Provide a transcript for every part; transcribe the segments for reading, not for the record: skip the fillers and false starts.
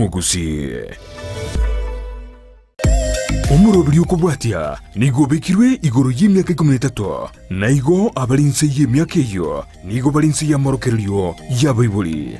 Omogusii. Omoroberi okobwatia nigo obekirwe igoro y'emiaka ikomi na etato, na igo abare inse y'emiaka eyio nigo bare inse y'amorokererio y'abaibori.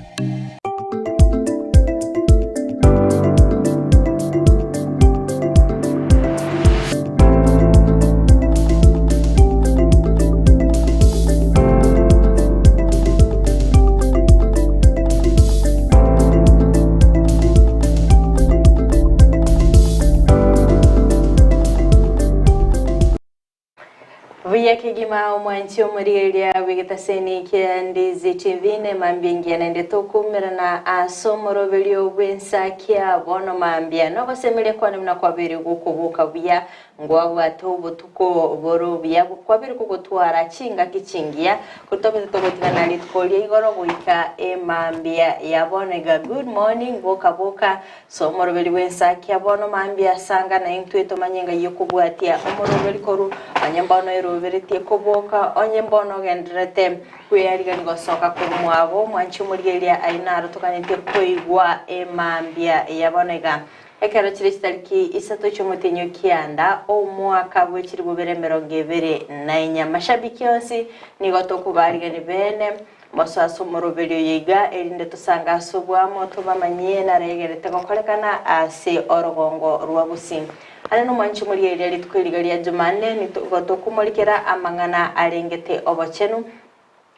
Buya kegima omwanchi omorigereria bw'egetaseni kia Ndizi TV ne mambia engiya naende tokumerana ase omoroberio bw'ensa kia bono mambia nogosemeria kwane buna kwabeire gokoboka buya Ngwabwate obotuko bore obuya kwabire kogotwara chingaki chingiya, kotobete togotigana rituko ria igoro goika emambia ya bono iga. Good morning boka boka somoroberi bw'ensakia bono mambia sanga na intwe tomanye ngai okobwatia omoroberi koru onye mbono eroberetie koboka onye mbono ogendererete kweyarigani gosoka koru mwabo mwanche omorigereria aye naro toganetie koigwa emambia ya bono iga. Ekero chire chitariki isato chi'omotienyi o kianda, omwaka bwe chilifu bibere emerongo ebere na inya, mashabiki onsi nigo tokobaarigania beene mosoe ase omoroberio oyo iga, erinde tosange ase oboamo tobamanyie naregerete gokorekana ase orogongo rwa Gusii. Aria nomwanchi omorigereria rituko eriga ria Jumanne nigo tokomorikera amang'ana arengete obochenu.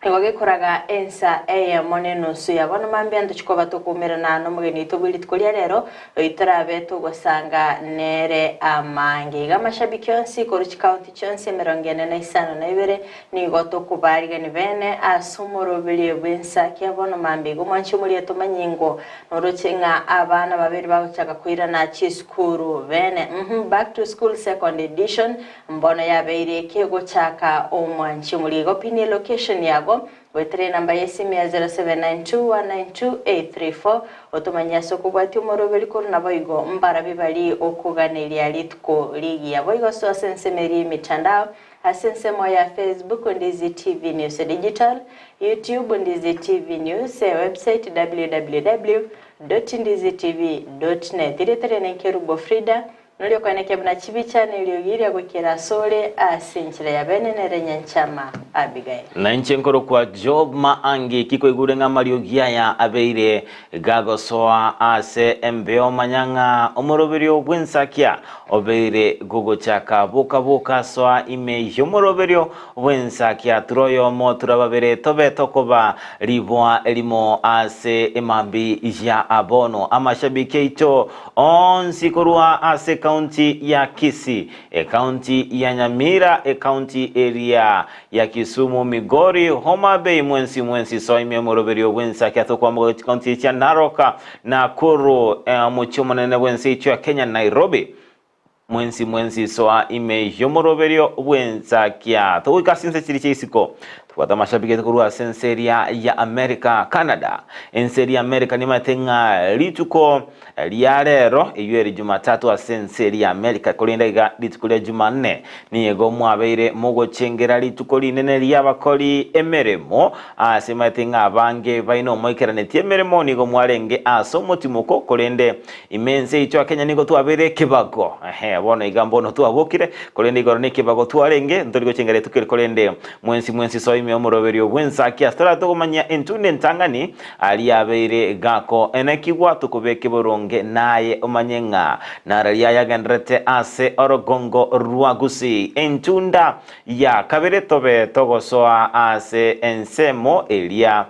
Nigo gekoraga ensa eyemo nenusu ya bono mambia ntochie koba tokoumerana nomogeni oito bwe rituko ria rero, oyio torabe togosanga nere amange. Iga amashabiki onsi korwa chikaunti chionsi emerongo ene na isano na ibere nigo tokobaarigani bene ase omoroberio bw'ensa kia bono mambia. Igo mwanche omoria tomanye ingo noroche ng'a abana babere bagochaka koirana chisukuru bene. Uhum, back to school second edition. Mbono yabeire eke gochaka omwanchi omorigo igo pinie location yago goetera enamba yesimi ya 0792192834 otomanyie ase okobwatia omoroberi korwa naboigo mbarabi bari okoganeria rituko rigiya boigo soa ase ensemo eria yemitandao ase ensemo ya Facebook Ndizi TV News Digital YouTube Ndizi TV News website www.ndizitv.net Erieta riane Nkerubo Frida Noria okoenekia buna chibicha neriogi riria goikera asore ase enchera ya bene nere nyanchama Abigail. Na inche nkorokwa Job Maangi, ki kwaigure ng'a amariogi aya abeire gagosoa ase embeo, manya ng'a omoroberio bw'ensakia obeire gogochaka boka boka soa ime y'omoroberio bw'ensakia. Tura oyomo, tura babere, tobe tokoba riboa erimo ase emambi ya bono. Amashabiki aito Onsi korwa ase ekaunti ya Kisii, ekaunti ya Nyamira, ekaunti eria ya Kisumu, Migori, Homa Bay, mwensi mwensi soa ime omoroberio bw'ensaki ase okwamboka chikaunti chia Narok, Nakuru, omochie omonene bw'ense yaito ya Kenya Nairobi. Mwensi mwensi soa ime y'omoroberio bw'ensakia. Togoika ase ense chiria chia isiko. Tobwate amashabiki aito korwa ase ense eria ya America, Canada. Ense eria ya America nimaete ng'a rituko ria rero, eyio ere Jumatatu ase ense eria ya America, korende iga rituko ria Jumanne nigo mwabeire mogochengera rituko rinene ri'abakori emeremo. Ase maete ng'a abange baino moikeranetie emeremo nigo mwarenge ase omotimoko, korende Ime ense yaito ya Kenya nigo twabeire ekebago. Ehe, bono iga mbono twabokire, korende igoro nekebago twarenge, ntori gochengera rituko eri korende mwensi mwensi soa ime omoroberio bw'ensaki ase torare togomanyia entunda entang'ani aria abeire gako enekigwa tokobeke boronge naye omanye ng'a nararia yagenderete ase orogongo rwa Gusii. Entunda ya kabere tobe togosoa ase ensemo eria.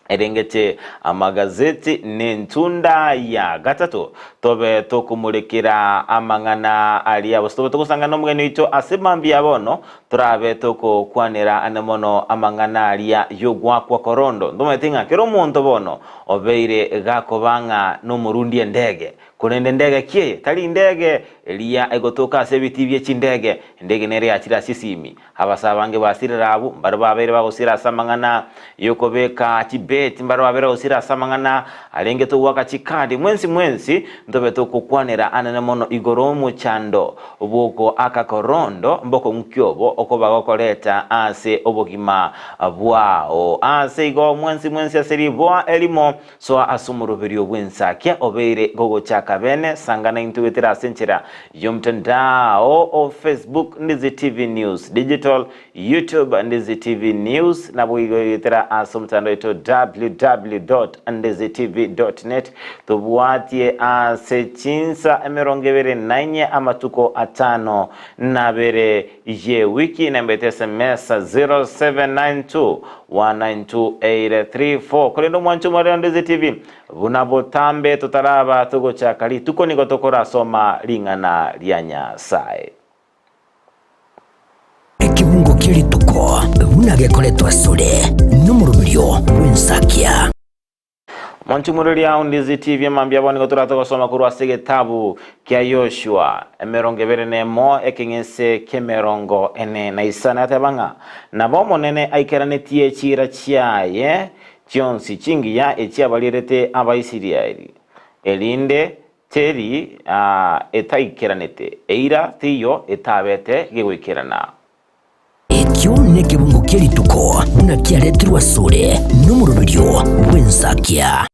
Erengete amagazeti nentunda ya gatato, tobe tokomorekera amang'ana aria, gose tobe togosangana nomogeni oito ase mambia ya bono, torabe togokwanera ane mono amang'ana aria y'ogoakwa korondo. Ntomanyete ng'a kera omonto bono obeire gakoba ng'a nomorundi endege. Korende ndege ki eye? Tari ndege eria egotoka ase ebitii bie chindege, endege nere yachire ase esimi. Abase abange basirire abwo, mbare babeire bagosira ase amang'ana y'okobeka chibeti, mbare babeire bagosira ase amang'ana arenge togoaka chikadi. Mwensi mwensi ntobe togokwanera anene mono igoro omochando bw'ogoaka korondo mbokong'u ki obo okoba gokoreta ase obogima bwao. Ase igo mwensi mwensi ase riboa erimo Soa ase omoroberio bw'ensakia obeire gogochaka bene, sanga naintwe goetera ase enchera y'omtandao o Facebook Ndizi TV News Digital, YouTube Ndizi TV News, naboigo goetera ase omotandao oito www.ndizitv.net. Tobwatie ase chinsa emerongo ebere na inye amatuko atano na abere y'ewiki nembete sms 0792 192834 Korende omwanche omorero Ndizi TV, buna botambe totaraba togochaka rituko nigo tokorasoma ring'ana ria Nyasae. Ekebungo kie rituko buna gekoretwa asore nomoroberio bw'ensakia. Omwanche omorero ao Ndizi TV mambia bono nigo torate gosoma korwa ase egetabu kia Yoshua emerongo ebere na emo ekeng'ese ki'emerongo ene na isano yateba ng'a nabo Omonene aikeranetie chiira chiaye chionsi chingiya echi abarierete Abaisraeli, erinde teri etaikeranete, eira teiyo etabete gegoikerana. Ekio nekebungo kie rituko buna kiaretirwe asore nomoroberio bw'ensakia.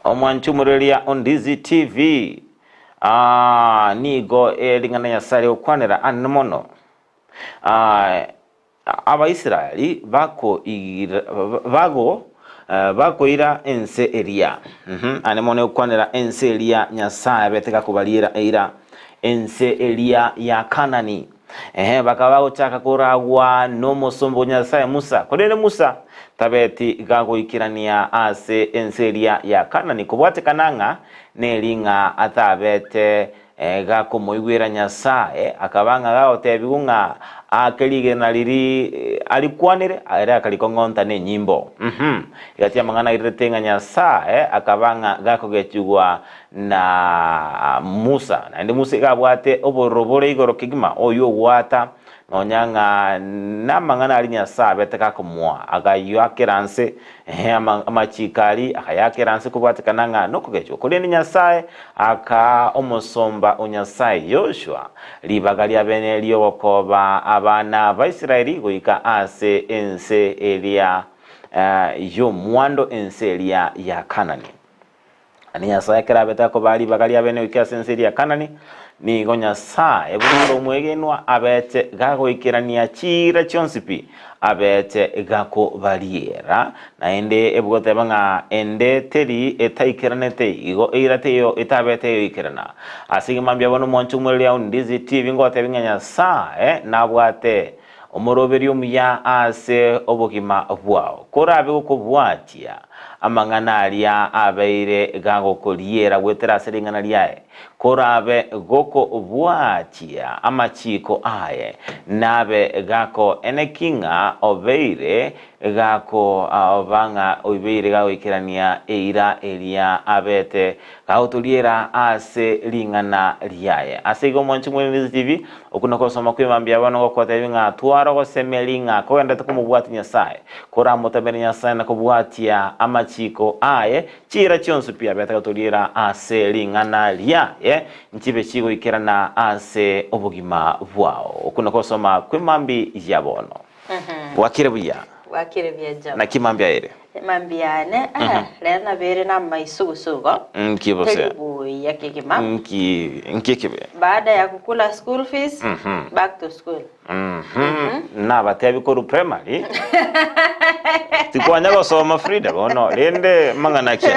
Omwanchi omoreria o Ndizi TV, Aah nigo ring'ana Nyasae rigokwanera anene mono. Aah Abaisraeli bakoira bago bakoira ense eria. Mhm, ane mono egokwanera ense eria Nyasae abete gakobariera eira, ense eria ya Kanani. Ehe, bakaba bagochaka koragwa nomosomba o Nyasae Musa. Korende Musa tabeti gagoikerania ase ense eria ya Kanani, kobwatekana ng'a neri ng'a atabete gakomoigwera Nyasae, akaba ng'a gagotebigwa ng'a aake rigena riria arikwanire, ere akarikong'onta nenyimbo. Mhm. Egati y'amang'ana airerete ng'a Nyasae akaba ng'a gakogechigwa na Musa, naende Musa iga abwate obororo bore igoro kegima, oyio ogwata nonya ng'a namang'ana aria Nyasae abete gakomoa, akayoakera nse, ehe, amachiko aria akayakera nse kobwatekana ng'a nokogechwa. Korende Nyasae akaa omosomba o Nyasae Yoshua ribaga ria bene ri'ogokoba abana ba Israeli goika ase ense eria y'omwando, ense eria ya Kanani. Naende Nyasae ekero abete akobaa ribaga ria bene goika ase ense eria ya Kanani, nigo Nyasae buna ore omwegenwa abete gagoikerania chiira chionsi pi, abete gakobariera. Naende ebgoteba ng'a ende teri etaikeranete, igo eira teiyo etabete eyoikerana. Ase igima mbuya bono mwanche omoreri ao Ndizi TV ngotebi ng'a Nyasae nabwate Omoroberio omuya ase obogima bwao. Korabe gokobwatia amang'ana aria abeire gagokoriera goetera ase ring'ana riaye, korabe gokobwatia amachiiko aye, nabe gakoeneki ng'a obeire gakoba ng'a oibeire gagoikerania eira eria abete Gagotoriera ase ring'ana riaye. Ase igo omwanchi omweminsi TV, okwo nokosoma kw'emambia bono gokotebia ng'a twara ogosemeria ng'a kogenderete komobwatia Nyasae, koramotamere Nyasae na kobwatia amachiko aye, chiira chionsi pi abete gotoriera ase ring'ana riaye nchibe chigoikerana ase obogima bwao. Okwo nokosoma kw'emambi ya bono. Bwakire buya? Bwakire buya Job. Naki mambia ere? Mambia yane, ah, rero nabeire namaisugusugo. Nki bose? Teri buya kegima. Nki nki ekibe? Baada ya kukula school fees, back to school. Nabatebi korwa primary tikwanya gosoma Frida bono rende mang'ana ki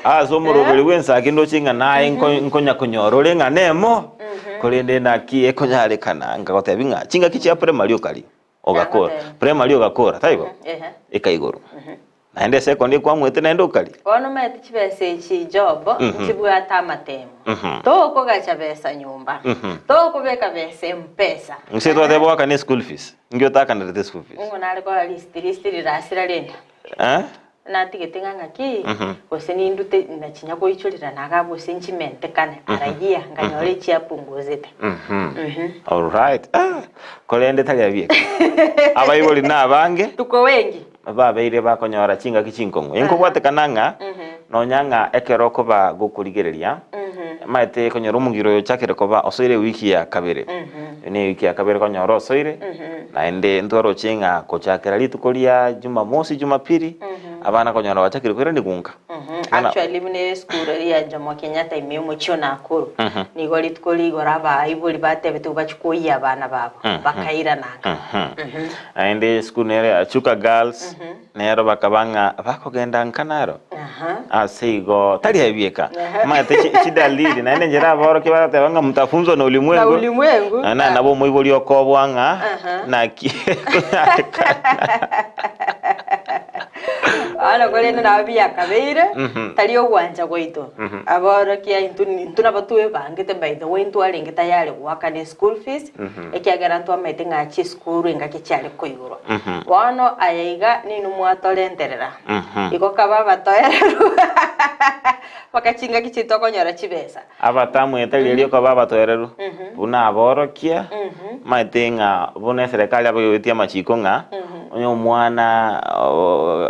ase omoroberi bw'ensaki ndoche ng'a naye nko- nkonya konyora ore ng'a nemo korende naki ekonyarekana nkagotebi ng'a chingaki chia primary okari Ogakora. Nagoteba. Primary ogakora, taibo? Ehe. Eka igoro. Naende secondary kwamwete naende okaria. Bono omanyete chibesa echi job nchibwate amatemo. Tokogacha besa nyomba. Tokobeka besa mpesa. Inse twateba goakana eschool fees. Inki otakanerete school fees? Ng'o nare kora list, list rirasira rende. Eh? Natigete ng'a ng'aki, gose nindute nachinya goichorera naga gose nchimentekane, arayia, nkanyora echiapunguzete. Alright. Ah, korende tari abieka. Abaibori na abange Tuko wengi. babeire bakonyora chingaki chinkong'u. Inkobwatekana ng'a nonya ng'a ekero okoba gokorigereria, maete konyora omogiro oyo ochakire koba osoire ewiki ya kabere. Eye ne ewiki ya kabere konyora osoire, naende ntwaroche ng'a gochakera rituko ria Jumamosi, Jumapili, abana konyora bachakire koirania nka. Bono- Actually buna esukuru eria ya Jomo Kenyatta ime y'omochie o Nakuru, nigo rituko rigoro abaibori batebetigwe bachie koyia abana babo, bakairana nka. Naende esukuru nere ya Chuka Girls, nero bakaba ng'a bakogenda nka naro. Ase igo tari ebieka. Omanyete chi- chidalili naende enchera aborokia barateba ng'a mtafunzwa na ulimwengu. Na ulimwengu. Na na nabo omoibori okobua ng'a Aha. naki konyarekana. Bono korende nabo biakabeire, tari ogwancha gwaito. Aborokia intwe intwe nabo twebangete by the way ntwarenge tayari goakana eschool fees, ekiagera ntwamaete ng'a chisukuru engaki chiare koigorwa. Bono aya iga ninwe mwatorenterera. Igo kaba abatoereru mpaka chingaki chiria tokonyora chibesa. Abatamwete riria koba abatoereru, buna aborokia, maete ng'a buna eserekari abagebetie amachiko ng'a onye omwana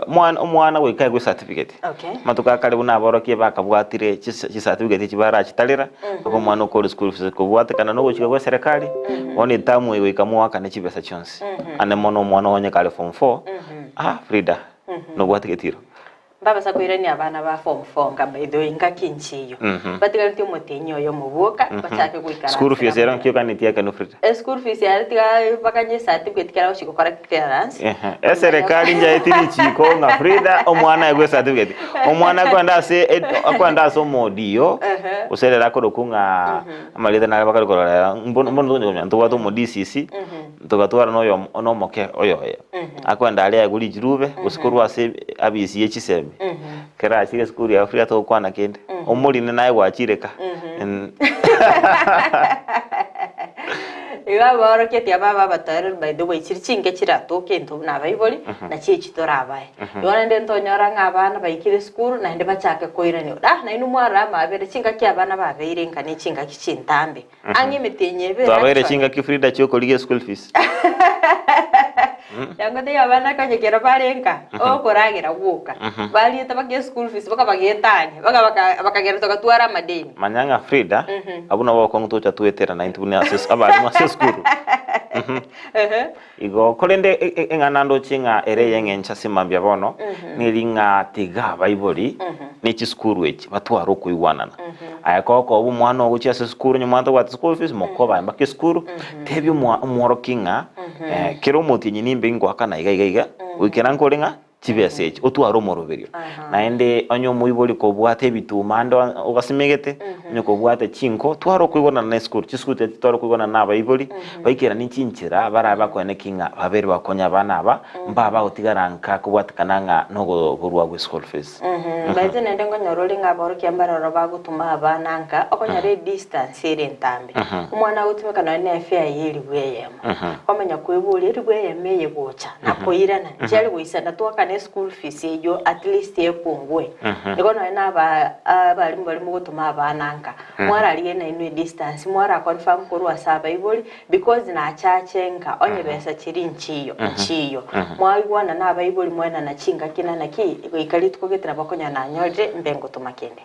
omwana omwana goika aegwe ecertificate. Okay. Amatuko a kare buna aborokia bakabwatire chis chicertificate echi barachitarera, mpaka omwana okore school fees kobwatekana na ogochika gwa eserekari, bono etamu eye goika moakane chibesa chionsi. Ande mono omwana onye kare form four, ah Frida, nobwate getiro. Mbabasa koirania abana ba form four nka by the way ngaki nchiyo. Batigaretie omotienyi oyomo bwoka bachake goikaransa School fees ero nki okanetie akanu Frida? E school fees yare tiga bakanye certificate kera gochia gokora clearance. Ehe, Eserekari njaeti richiko ng'a Frida omwana aegwe certificate. Omwana akwenda ase ed- akwenda ase omodiyo gose rero akorokwa ng'a amarieta nare bakare korora mbono mbono tokonya komanya ntobwate omo DCC Togatwara noyomo nomoke oyoye, akwenda aria aegwe richirube, gose korwa ase abisi ye chisemi, kera achire esukuru ya free atagokwana kende, omorine naye gwachire ka. Igo abaorokia aba abatoereru by the way chiri chinke chiratoke intwe buna abaibori, nachi echi torabae. Igo naende ntonyora ng'a abana baikire esukuru naende bachake koiraniwa, ah nainwe mwarora amabera chingaki abana babeire nka ne chingaki chintambe. Ang'e emetienyi ebere Twabaire actually. chingaki Frida chiokorigia school fees. Yangotebi abana konya kero bare nka, okoragera gwoka, bariete baka eschool fees baka bagetania, baka baka bakagera togatwara amadeni. Manya ng'a Frida, abwo nabo obokong'u tocha twetera naintwe buna ase abalimu ase esukuru. Igo korende eng'ana ndoche ng'a ere ey'eng'encho ase mambia bono, neri ng'a tiga abaibori ne chisukuru echi batware okoigwanana. Aye kokoba omwana oo gochia ase esukuru onye omwana tabwati school fees, mokobae mpaka esukuru, tebia omwa omworokia ng'a kera omotienyi nimbe ingoakana iga iga iga, goikera nkore ng'a chibesa echi, otware omoroberio. Naende onye omoibori kobwate ebituma ande ogasimegete, onye kobwate chinko, tware okoigwanana na esukuru, chisukuru chiaito tware okoigwanana na abaibori, baikeranie chinchera barabe bakoeneki ng'a babere bakonya abana aba, mbabagotigara nka kobwatekana ng'a nogoborwa gwe school fees. Nainche naende nkonyora ore ng'a aborokia mbaroro bagotuma abana nka, okonyora edistance ere entambe. Omwana agotumeka nonye na efare ye eribu eyemo. Kwamanya kweboria eribu eyemo eye gocha na koirana, nchiare goisana twakane eschool fees eyio at least epungue. Igo nonye na aba abalimu baria mogotoma abana nka, mwararigereria nainwe edistance, mwara confirm korwa ase abaibori because nachache nka onye besa chiria nchiyo nchiyo. Mwaigwana na abaibori mwaenana chingaki na naki, goika rituko gete nabo okonyora nanyorire mbe ngotoma kende.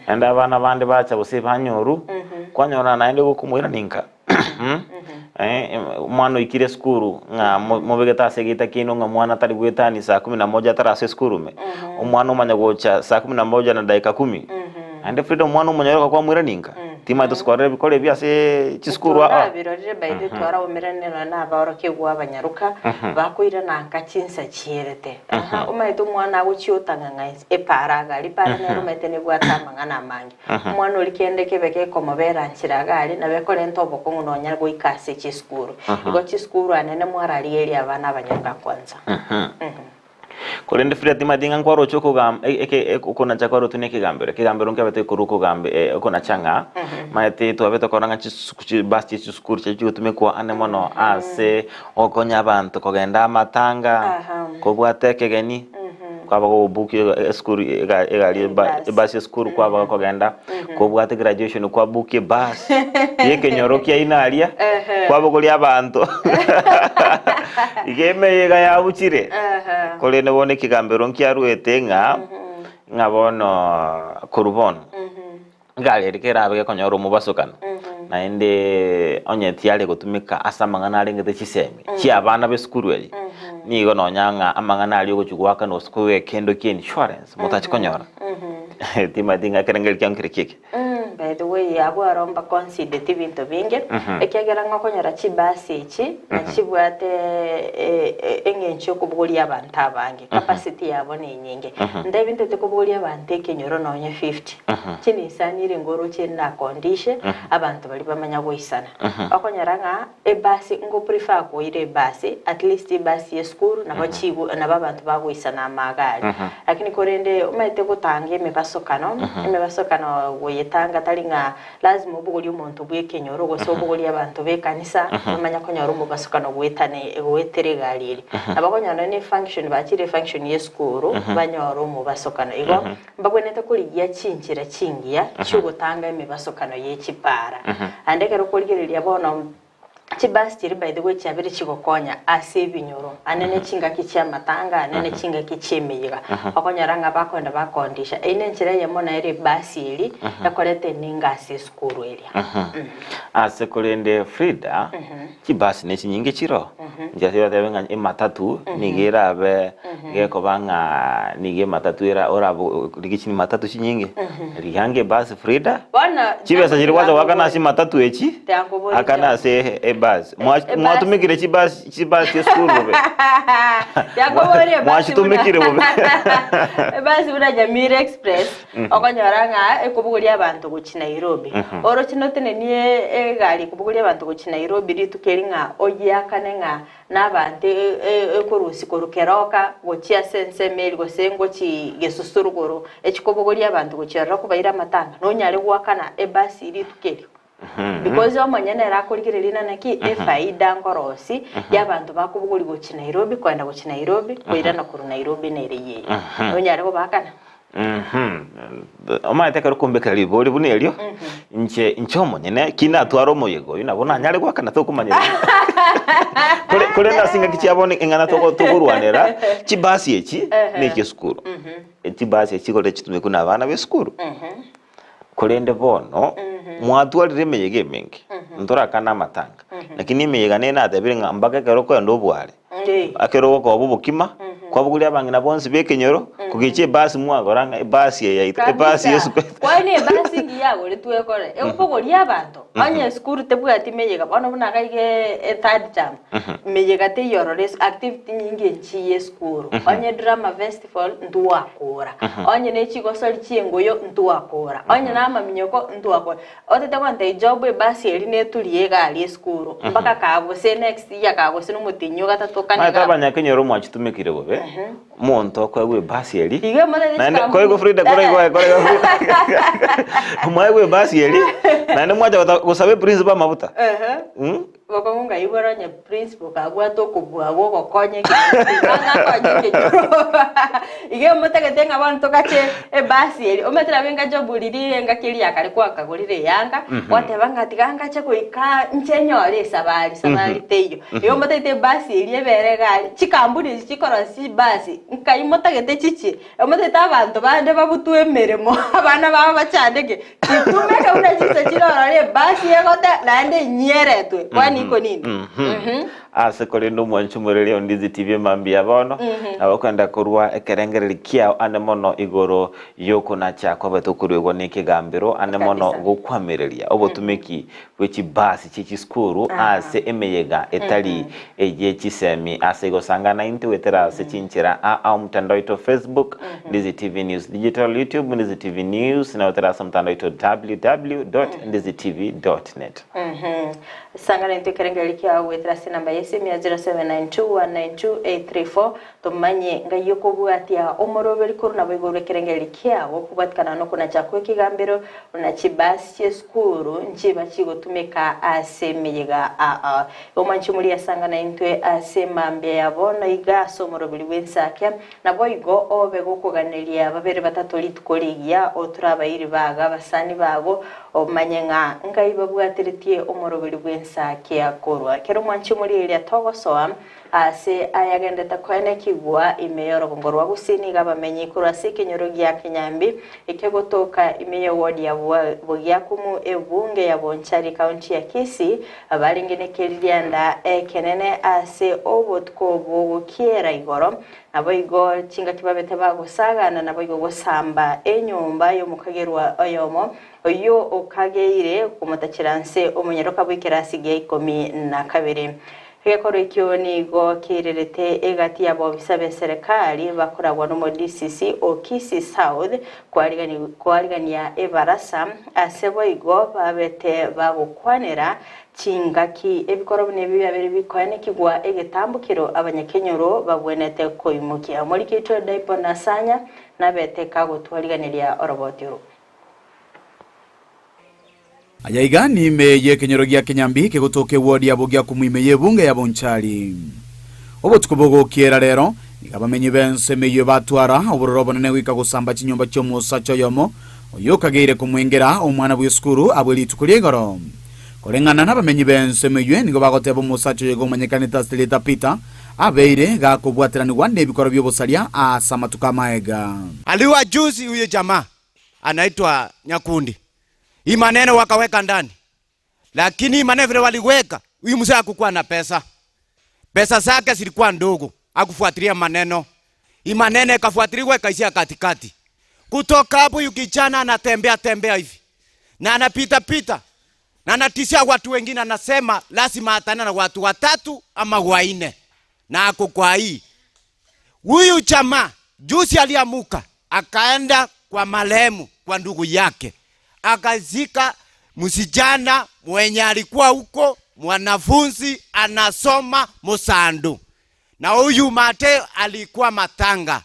Naende abana bande bacha gose banyoru, kwanyora naende gokomoirania nka. Omwana oikire esukuru ng'a mobegete ase egeita kiaino ng'a mwana tari goetania saa kumi na moja atare ase esukuru ime, omwana omanya gocha saa kumi na moja na dakika kumi, naende Frida omwana omonyore kwamoirania inka, timanyete gose kwarora ebikoro ebi ase chisukuru aa. Twarabirorire by the way twaraumerane nonya na abaorokigwa abanyaroka bakoirana nka chinsa chierete. Aha, omanyete omwana agochia otang'ang'a inse epara agari, epara nere omanyete nebwate amang'ana amange. Omwana oria kende kebe gekomobera nchera iga aria, nabo ekorenta obokong'u nonya goika ase chisukuru. Igo chisukuru anene mwararigereria abana abanyaroka kwanza. Korende Frida timanyeti ng'a nkwaroche okogam eke okonacha kwarotwe na ekegambero, ekegambero nkebete gekorwa okogambe okonacha ng'a maete twabete korora ng'a chisuku chibasi chia chisukuru chiaye chigotumekwa ande mono ase ogokonya abanto kogenda amatanga, kobwata ekegeni. Kwaba gobook esukuru egari Ebus. ebus esukuru kwaba gokogenda, kobwate graduation kwa book ebus ya ekenyoro kiaino aria, kwabogoria abanto iga emeyega yabuchire. Korende bono ekegambero nkiarwete ng'a, ng'a bono korwa bono. Egari eria kerabe gekonyora omobasokano, naende onye tiare gotumeka ase amang'ana arengete chisemi chi'abana b'esukuru eye, nigo nonya ng'a amang'ana aria ogochia goakana gose koegwa ekendo kia insurance motachi konyora. Timanyeti ng'a ekerengerio kiao nkere ki eke. By the way abwo aro mbaconsidereti ebinto binge, ekiagera ng'a okonyora chibasi echi nachibwate eng'encho yokobogoria abanto abange, capacity yabo nenyinge. Ntebi ntete kobogoria abanto ekenyoro nonye 50. Chinisani ere ngoroche ndakondishe abanto baria bamanya goisana. Okonyora ng'a ebasi ngo prefer koira ebasi at least ebasi ye esukuru nabo chigo nabo abanto bagoisana amaga aria. Lakini korende omanyete gotanga emebasokano, emebasokano goyetanga tari ng'a lazima obogorie omonto bwa ekenyoro gose obogorie abanto ba ekanisa bamanye konyora omobasokano goetane goetera egari eria. Nabo okonyora nonye na efunction bachire efunction ye esukuru banyore omobasokano. Igo Mbagwenerete korigia chinchera chingiya chi'ogotanga emebasokano ye chipaara. Naende ekero okorigereria bono chibasi chiria by the way chiabeire chigokonya ase ebinyoro, ande ne chingaki chi'amatanga, ande ne chingaki chi'emeyega, okonyora ng'a bakoenda bakondisha. Eyio nenchera eyemo nere ebasi eria ekoreta eninga ase esukuru eria. Ase korende Frida, chibasi ne chinyinge chiroo, inche ase otebe ng'a ematatu nigo erabe gekoba ng'a nigo ematatu era orabo rigia chimatatu chinyinge, rigia ange ebasi Frida, Bono chibesa chiria gwacha goakana ase tiankobori ematatu echi, tiankobori akana John. ase ebasi. Ebasi Mwatumekire chibasi chibasi chia esukuru bobe? Tiankobori ebasi buna Mwachitumekire bobe? ebasi buna Nyamira Express. Okonyora ng'a ekobogoria abanto gochia Nairobi. Oroche notenenie egari ekobogoria abanto gochia Nairobi rituko eri ng'a oyiakane ng'a nabanto ekorusia korwa Keroka gochia ase ensemo eria gose ngochia Gesusu rogoro, echikobogoria abanto gochia ororo kobaira amatanga, nonyare goakana ebasi rituko erio. Because omonyene ere akorigereria ng'a naki efaida nkorosi ya abanto bakobogoria gochia Nairobi koenda gochia Nairobi koirana korwa Nairobi nere eyio. Nonyare kobaakana? Omanyete ekero okombekera ribori buna erio, inche inche omonyene ki natware omoyega oyio nabo nanyare goakana tokomanya Kore korende ase engaki chia bono eng'ana togo togorwanera, chibasi echi na echia esukuru. Chibasi echi chigorire chitumekwe na abana ba esukuru. Korende bono, mwatwarire emeyega emenge, ntorakane amatanga, lakini emeyega nere natebire ng'a mpaka ekero okoenda obware, ekero ogokoba obokima, kwabogoria abang'ina bonsi b'ekenyoro, kogecha ebasi mwagora ng'a ebasi eye yaito, ebasi Kabisa. y'esukuru. Kwani ebasi engiya yagoretwe ekore, ekobogoria abanto, onye esukuru tebwati meyega, bono buna iga iga ethird term, meyega teiyo ororo activity nyinge nchiya esukuru, onye drama festival ntwakora, onye ne chigosori chi'engoyo ntwakora, onye na amaminyoko ntwakora. Otete gontebia Job ebasi eria neturie iga aria esukuru mpaka kagose next year kagose nomotienyi ogatato kane Omanyete iga. abanyakenyoro mwachitumekire bobe, omonto okoegwa ebasi eria, Igo omotebie naende chikampuni. koegwa Frida koraigwa aye koraigwa Frida mwaegwa ebasi eria, naende mwacha gota gosaba eprinciple amabuta. Ehe. Bokong'u nkaigwera onye principal kabwate okobua gwogokonya ekenyoro tiga ng'akonye ekenyoro iga motagete ng'a bono togache ebasi eria omanyete nabo engache oboriri engaki eria ya kare kwakagorire eyanga gwateba ng'a tiga ngache goika inche nyore esabari sabari teiyo. Igo motagete ebasi eria ebere iga aria chikampuni echi chikorosia chibasi nkai motagete chichie Omanyete abanto bande babutwe emeremo, abana babo bachandeke, chitumeke buna chinsa chire ororo ebasi egote naende inyeretwe. Kwani iko nini? Mhm. Ase korende omwanchi omoreri o Ndizi TV mambia bono, nabo okwenda korwa ekerengereri kiao ande mono igoro y'okonacha kwabete okoruegwa n'ekegambero ande mono Kabisa. gokwamereria obotumeki bwe chibasi chie chisukuru ase emeyega etari eye chisemi ase igosangana intwe goetera ase chinchera aa omotandao oito Facebook, Ndizi TV News Digital, YouTube, Ndizi TV News, na goetera ase omotandao oito www.ndizitv.net. Sangana intwe ekerengererio kiao goetera ase enamba ye. y'esimi ya 0792192834 Tomanye ngai okobwatia omoroberi korwa naboigo orwe ekerengererio kiago kobwatikana nokonacha kw'ekegambero buna chibasi chi'esukuru nchiba chigotumeka ase emeyega aa. Omwanchi omoria asanga naintwe ase emambia ya bono iga ase omoroberi bw'ensakia, naboigo obe gokoganeria babere batato rituko rigiya oture abairi bago abasani bago omanye ng'a ngai babwateretie omoroberi bw'ensakia korwa kera omwanchi omoria eria togosoa Aase ayagendete koenekigwa ime y'orogongo rwa Gusii nigo abamenyi korwa ase ekenyoro gia Kenyambi ekegotoka ime y'ewodi ya Bogiakumu ebunge ya Bonchari county ya Kisii barenge nekeririanda ekenene ase obotuko bw'ogokiera igoro naboigo chingaki babete bagosagana naboigo gosamba enyomba y'omokagerwa oyomo oyio okageire komotachera nse omonyaroka bw'ekerasi gia ikomi na kabere. Egekorwa ekio nigo keirerete egati y'abobisa b'eserekari bakoragwa n'omo-DCC o Kisii South koarigania ebarasa ase boigo babete bagokwanera chingaki ebikorwa buna ebi biabeire bikoenekigwa egetambokero abanyakenyoro babwenerete koimokia. Omoriki oito Daipo Nasanya nabete kagotwariganeria oroboti oro. Aya iga niime y'ekenyoro gia Kenyambi kegotoka ewodi ya Bogiakumu ime y'ebunge ya Bonchari. Obotuko bogokiera rero, nigo abamenyi b'ense emeyio batwara obororo obonene goika gosamba chinyomba chi'omosacha oyomo oyio okageire komwengera omwana bw'esukuru abwe rituko ria igoro. Koreng'ana nabamenyi b'ense emeyio nigo bagoteba omosacha oyo iga omanyekanete ase rieta Peter abeire gakobwateranigwa nebikorwa bi'obosaria ase amatuko amaega. Aliwa juzi huyo jamaa anaitwa Nyakundi Hii maneno wakaweka ndani, lakini hii maneno vile waliweka, huyu mzee hakukuwa na pesa, pesa zake zilikuwa ndogo, hakufuatilia maneno. Hii maneno ikafuatiliwa ikaishia katikati. Kutoka hapo, huyu kijana anatembea tembea hivi na anapita pita na anatishia watu wengine, anasema lazima atane na watu watatu ama wanne, na ako kwa hii Huyu jamaa juzi aliamuka akaenda kwa marehemu kwa ndugu yake akazika msijana mwenye alikuwa huko mwanafunzi anasoma Musandu, na huyu mate alikuwa matanga.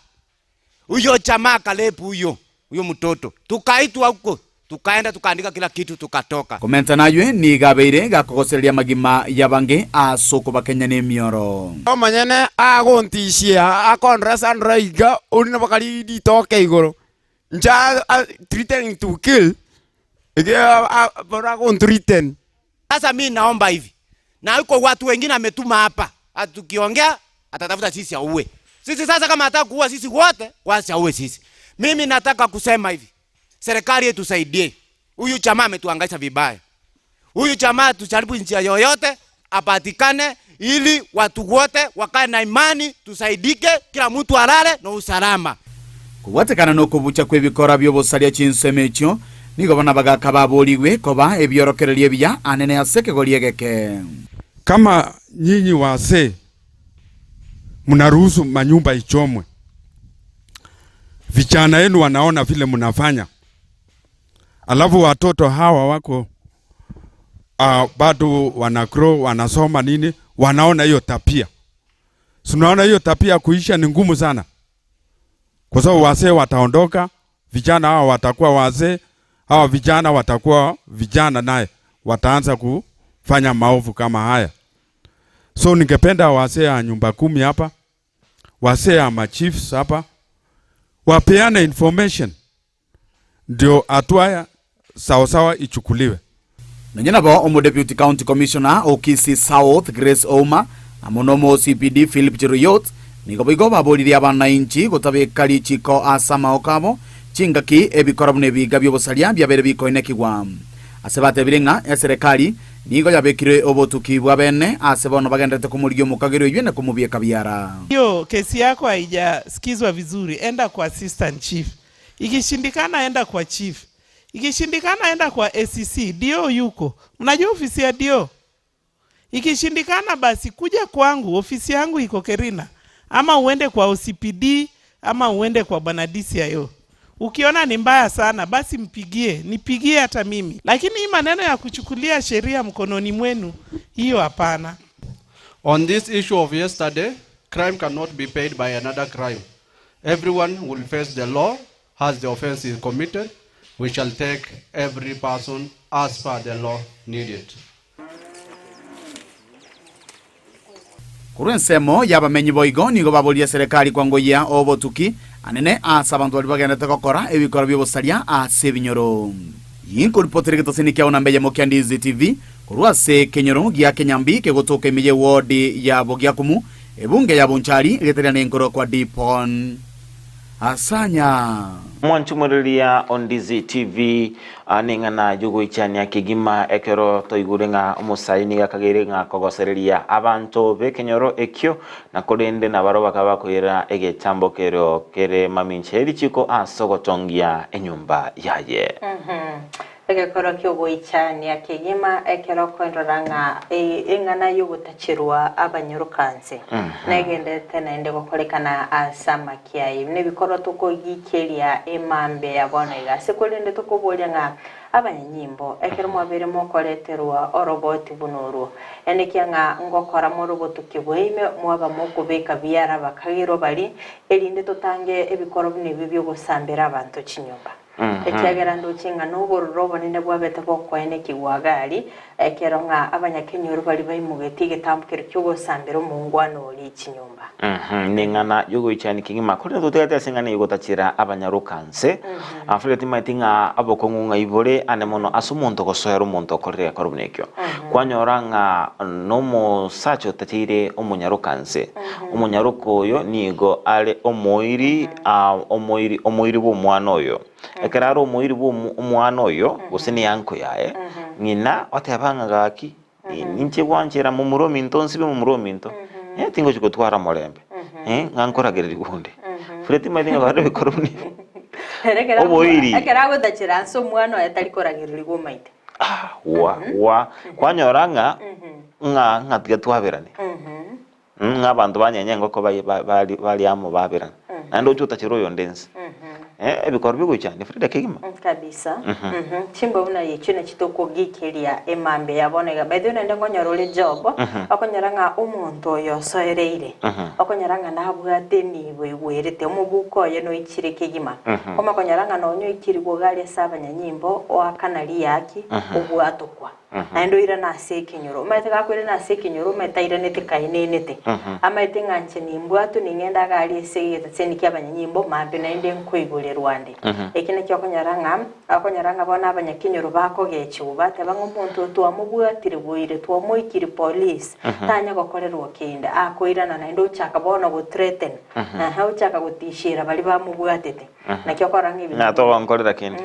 Huyo jamaa akalepu huyo huyo mtoto, tukaitwa huko tukaenda tukaandika kila kitu tukatoka. Komenta naywe nigo abeire gakogosereria amagima y'abange ase okobakenya nemioro. Omonyene agontishia, akondoresa ndore iga, oria nabo kari ritoke igoro. Inche threatening to kill, ekiagera bono agonthreaten. Sasa mi naomba hivi, na iko watu wengine ametuma hapa, ati tukiongea atatafuta sisi auwe sisi. Sasa kama hataka kuua sisi wote, wacha auwe sisi. Mimi nataka kusema hivi, serikali yetu saidie huyu jamaa, ametuhangaisha vibaya. Huyu jamaa tujaribu njia yoyote apatikane, ili watu wote wakae na imani, tusaidike, kila mtu alale na usalama. Kobwatekana nokobucha kw'ebikora bi'obosaria chinsemo echio, nigo bono abagaaka baboorigwe koba ebiorokererio ebiya anene ase ekegori egeke. Kama nyinyi wazee mnaruhusu manyumba ichomwe, vijana yenu wanaona vile mnafanya, alafu watoto hawa wako bado wana grow wanasoma nini, wanaona hiyo tabia. Tunaona hiyo tabia kuisha ni ngumu sana, kwa sababu wazee wataondoka, vijana hawa watakuwa wazee, hawa vijana watakuwa vijana, naye wataanza kufanya maovu kama haya. So ningependa wazee ya nyumba kumi hapa, wazee ya machiefs hapa wapeane information ndio hatua sawasawa ichukuliwe. Nonya nabo Omodeputy County Commissioner o Kisii South Grace Ouma amo na omo OCPD Philip Cheruiyot nigo boigo baboririe abanainchi gotabeka richiko ase amaoko abo chingaki ebikora buna ebiga bi'obosaria biabeire bikoinekigwa. Ase batebire ng'a eserekari nigo yabekire obotuki bwa bene ase bono bagendererete komorigia omokageri oyio na komobieka biara. Hiyo kesi yako haijasikizwa vizuri, enda kwa assistant chief. Ikishindikana enda kwa chief. Ikishindikana enda kwa ACC, DO yuko. Mnajua ofisi ya DO? Ikishindikana basi kuja kwangu, ofisi yangu iko Kerina, ama uende kwa OCPD ama uende kwa bwana DCIO. Ukiona ni mbaya sana basi mpigie, nipigie hata mimi. Lakini hii maneno ya kuchukulia sheria mkononi mwenu, hiyo hapana. On this issue of yesterday, crime cannot be paid by another crime. Everyone will face the law as the offense is committed. We shall take every person as per the law needed. Korwa ensemo y'abamenyi boigo nigo baboria eserekari kwangoyia obotuki anene ase abanto baria bagenderete gokora ebikora bi'obosaria ase ebinyoro. Inkoripotera egetosini kiao namba eyemo kia Ndizi TV korwa ase ekenyoro gia Kenyambi kegotoka ime y'ewodi ya Bogiakumu, ebunge ya Bonchari egeteria nenkoro kwa Dipon Asanya. Mwanchumoriria o Ndizi TV aa neng'ana y'ogoichania kegima ekero toigure ng'a omosae nigo akageire ng'a kogosereria abanto b'ekenyoro ekio na korende nabarabwo bakaba bakoira egetambo kerio kere mamincha ye richiko ase ogotongia enyomba yaye. Egekoro ki'ogoichania kegima ekero okoirora ng'a eng'ana y'ogotacherwa abanyorokanse negenderete naende gokorekana ase amakia aye. Buna ebikorwa tokogikeria emambia ya bono iga. Ase korende tokoboria ng'a abanyanyimbo, ekero mwabeire mokoreterwa oroboti buna orwo, enekia ng'a ngokora more obotuki bwaime, mwaba mokobeka biara abakagerwa baria, erinde totange ebikorwa buna ebio bi'ogosambera abanto chinyomba. Ekiagera ndoche ng'a nobororo obonene bwabete bokoenekigwa Hagari, ekero ng'a abanyakenyoro baria baimogetie egetambo keria ki'ogosambera omongwana oria chinyomba. Neng'ana y'ogoichania kegima, korende totigate ase eng'ana ey'ogotachera abanyaroka nse. Alfred timaeti ng'a obokong'u ng'ai bore ane mono ase omonto gosoera omonto okorire egekoro buna ekio. Kwanyora ng'a nomosacha otacheire omonyaroka nse. Omonyaroka oyo nigo are omoiri omoiri omoiri bw'omwana oyo. Ekero are omoiri bw'omwana oyo, gose ne uncle yaye, ng'ina oteba ng'a gaki, ninche gwanchera momura ominto nsibe momura ominto, tingochi gotwara omorembe, ng'a nkoragererigwe onde. Fred timanyeti ng'a bare ebikoro buna ebi. Ere ekero Oboiri. ekero agotachera ase omwana oye tari koragererigwa omaite. Wa wa kwanyora ng'a ng'a ng'a tiga twaberane. Ng'a abanto banyenye engoko bai- ba- bari bari amo baberana. Naende oche otachere oyonde ense. Ebikoro bigoichania Frida kegima. Kabisa. Chimbo buna echio nachio tokogikeria emambia ya bono iga. By the way naende nkonyora ore job, okonyora ng'a omonto oyo osoereire, okonyora ng'a nabwate enibo igwerete, omobuko oye noichire kegima. Omakonyora ng'a nonye oikirigwe iga aria ase abanyanyimbo, oakana riaki, obwatokwa. Naende oirane ase ekenyoro. Omanyete gakoirana ase ekenyoro, omanyete airanete kaenenete. Amaete ng'a inche nimbwatwe, ning'ende iga aria ase egetaseni ki'abanyanyimbo, mambia naende nkoigorerwa nde. Eki nakio okonyora ng'a, okonyora ng'a bono abanyakenyoro bakogechigwa, bateba ng'a omonto oyo twamobwatire boire, twamoikirie police, tanya gokorerwa kende. Akoirana naende ochaka bono go threaten, ehe, ochaka gotishera baria bamobwatete. Naki okorora ng'a ebinto Ng'a togonkorera kende,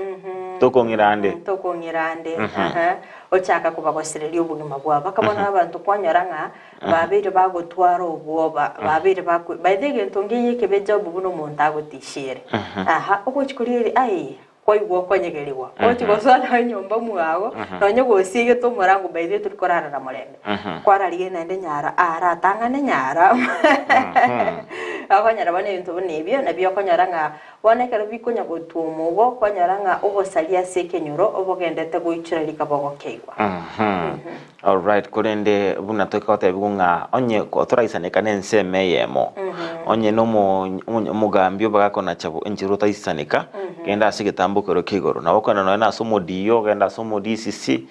tokong'ira ande. Tokong'ira ande, aha, ochaka kobagosereria obogima bwabo. Mpaka bono abanto kwanyora ng'a babeire bagotwara obwoba, babeire bako by the way egento nkeiyo ekebe job buna omonto agotishiere. Aha, ogochi korigereria aye, kwaigwa okonyegerigwa, ogochi gosoa naye nyomba mwago, nonye gosiegete omorango by the way tori korara na morembe. Kwararigereria naende nyara aratang'ane nyara. Okonyora bono ebinto buna ebio, nabio okonyora ng'a bono ekero bikonya gotwoma igo, okonyora ng'a obosaria ase ekenyoro obogendete goichora rikaba ogokeigwa. Alright, korende buna togotebiwa ng'a onye toraisaneka na ensemo eyemo, onye na omo- omo- omogambi obagakonacha enchera otaisaneka, genda ase egetambo keria kia igoro. Nabo okogenda nonye na ase omodiyo, ogende ase omo-DCC,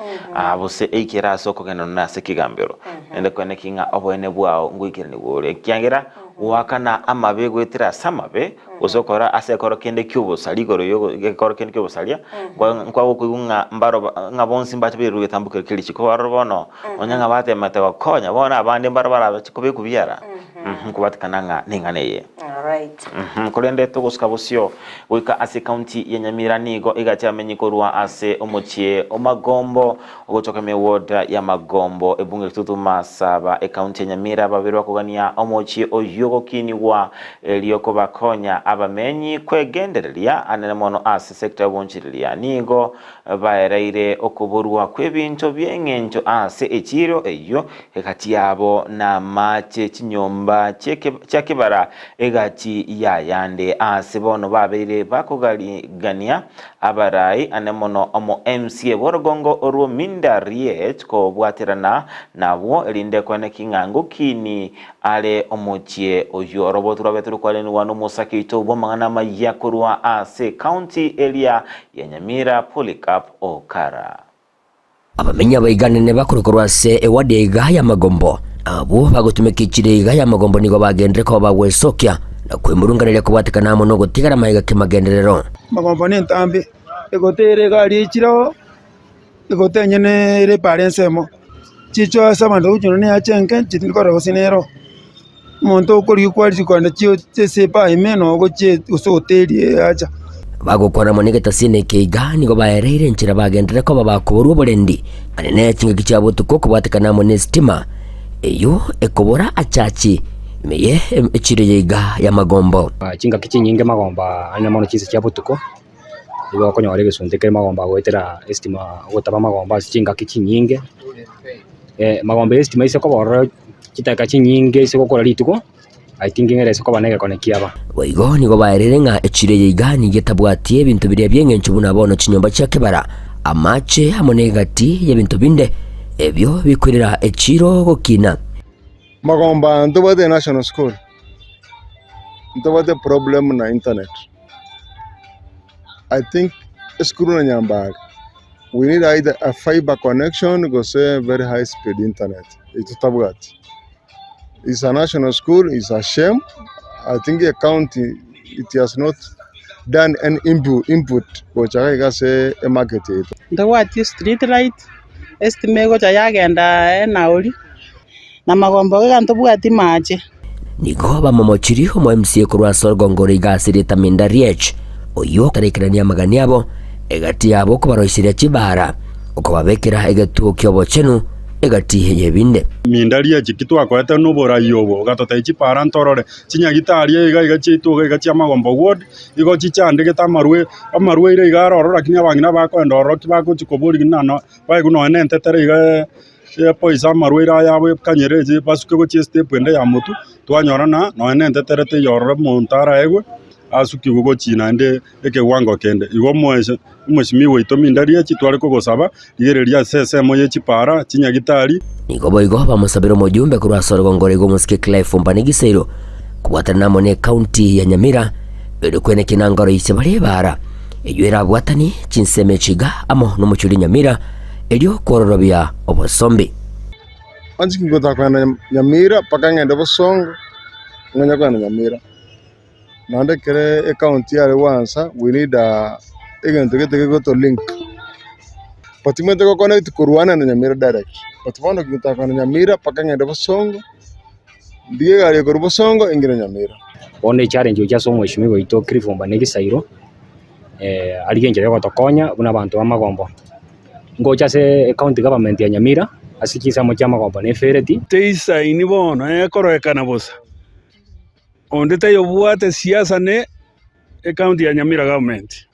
gose eikere ase okogenda nonye na ase ekegambero. Naende kwane ki ng'a oboene bwao ngoikeranigwa ore, ekiagera goakana amabe goetera ase amabe, gose okora ase ekero kende ki'obosaria igoro y'ogo egekoro kende ki'obosaria, nkwa nkwagokoigwa ng'a mbaro ba ng'a bonsi mbache bairwe egetambo keria kia richiko baroro bono, onye ng'a batemete gokonya, bono abande mbaro barabache kobekwa biara, nkobatikana ng'a neng'ana eye. Alright. Korende togosuka bosio goika ase ekaunti ya Nyamira nigo egacha amenyi korwa ase omochie o Magombo ogotoka ime ward ya Magombo ebunge ritutu Masaba ekaunti ya Nyamira babere bakogania omochie oyio gokinigwa erio kobakonya abamenyi kwegendereria anene mono ase sector y'obonchireria nigo baereire okoborwa kw'ebinto bi'eng'encho ase echiro eyio egati yabo namache chinyomba. chinyomba chia kebara egati y'ayande aase bono babeire bakogarigania abarai ane mono omo MCA bw'orogongo orwo Minda Riech kobwaterana nabwo erinde koeneki ng'a ngokini are omochie oyio. Orobotu rwabe torokwarenigwa nomosake oito bw'amang'ana amayia korwa ase ecounty eria ya Nyamira Polycarp Okara. Abamenyi abaiganene bakorwa ase ewadi eiga y'amagombo, abwo bagotumeka echiro eiga y'amagombo nigo bagenderere koba bagwesokia na kwemurunganeria kobwatekana amo nogotigara amaiga kemagenderero. Amagombo nentambe, egote ere egari echire oo, egote enyene ere epara ensemo, chicho ase abanto bagochia nonya ne enke chitindi korora gose nero. Omonto okorigia kwarigia kogenda chio ase ebaa ime noo ogochia gose hoteli eacha. Bagokwana amo negetasini eke iga nigo baereire enchera bagenderere koba bakoborwa oborendi anene chingaki chia botuko kobwatekana amo nesitima eyio ekobora achachi ime ye echiro eye iga y'amagombo. Chingaki chinyinge magomba ane mono chinsa chia botuko, nigo okonyora egesunte kere magomba goetera esitima ogotaba amagomba ase chingaki chinyinge. Magomba ya esitima ase koba ororo chidakika chinyinge ase gokora rituko, I think ng'a ere koba na egekone kiaba. Boigo nigo baerire ng'a echiro eye iga nigo etabwati ebinto biria bi'engencho buna bono chinyomba chia kebara, amache amo negati y'ebinto binde ebio bikoirera echiro gokina. Magomba ntobwate national school, ntobwate problem na internet. I think esukuru na Nyambari we need either a fibre connection gose very high speed internet eye totabwati. It's a national school, it's a shame, I think ecounty it has not done any input gocha iga iga ase emarket yaito. Ntobwati street light, estima egocha yagenda enauri, na amagombo iga ntobwati mache. Nigo bamomochirie omo MCA korwa ase orogongo ore iga ase erieta Minda Riech, oyio otaraikerania amagani abo, egati yabo okobaroiseria chibaara, okobabekera egetuo ki'obochenu egati y'ebinde. Minda Riech, ki twakoete noborai obo, ogatotebia chipaara ntorore, chinyagitari iga iga chiaito iga iga chi'amagombo ward, igo chichandegete amarwe amarwaire iga are ororo lakini abang'ina bakoenda ororo ki bagochia koboria ng'a baigwe nonya na entetere iga. Chiapoisa amarwaire aya abo ekanyere echi basuke gochia estep ende ya motwe, twanyora ng'a nonya na entetere teiyo ororo omonto araegwe, asukigwe gochia naende ekewango kende. Igo omoeso omwesimigwa oito mindarie echi tware kogosaba, rigereria ase ensemo ye chipara, chinyagitari. Nigo boigo bamosabire omojumbe korwa ase orogongo roigo omosike Clive Ombani Gisairo kobwatanana amo ne ekaunti ya Nyamira erio kweneki nangoro ise bare ebaara eyio erabwatanie chinsemo echi iga amo nomochie oria Nyamira erio kwororobia obosombe. Onsi kingotaka kogenda Nyamira mpaka ng'ende Bosongo, ng'anye kogenda Nyamira. Naende ekere ecounty yare gwansa we need egento gete gegoto link. But timanyete go connect korwa ane na Nyamira direct. But bono kingotaka kogenda Nyamira mpaka ng'ende Bosongo, ndige egari ekorwa Bosongo engire Nyamira. Bono echallenge gochia ase omweshimiwa oito Cliff Ombane Gisairo, arigie enchera ya ogotokonya buna abanto b'amagombo. Ngocha ase ecounty government ya Nyamira ase chinsemo chi'amagombo na efereti. Teisaini bono ekororekana bosa, onde tayobwate siasa ne ecounty ya Nyamira government.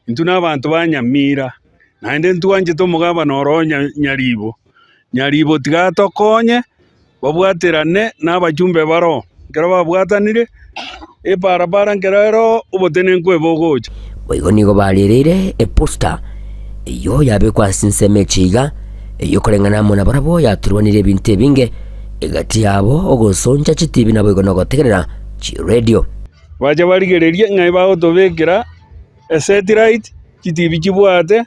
Intwe na abanto ba Nyamira, naende ntwanchete omogabana oro Nyaribo. Nyaribo tiga atokonye, babwaterane na abachumbe baroo. Ekero babwatanire, ebarabara nkero ero obotenenku ebogocha. Boigo nigo barereire eposta eyio yabekwa ase ensemo eche iga, eyio koreng'ana amo nabarabwo yaturwanire ebinto ebinge, egati yabo ogosoncha chitibi naboigo nogotegerera chiredio. Bache barigererie ng'ai bagotobekera esatellite, chitibi chibwate.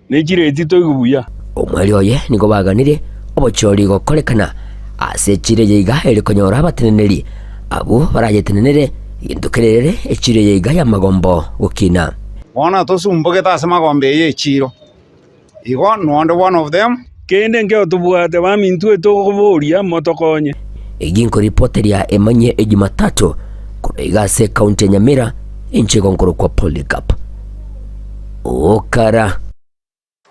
ne chireti toigwe buya. Omweri oye nigo baganire obochori gokorekana ase echiro eye iga ere konyora abateneneri abwo barayetenenere gento kerere echiro eye iga y'amagombo gokina. Bono tosumbogete ase magombo eye y'echiiro. Igo nonde one of them. Kende nkeo tobwate, baminto etokoboria motokonye. Egi nkoripoteria emanyie Ejumatatu korwa iga ase ekaunti ya Nyamira, inche igo nkorokwa Polycarp. Okara.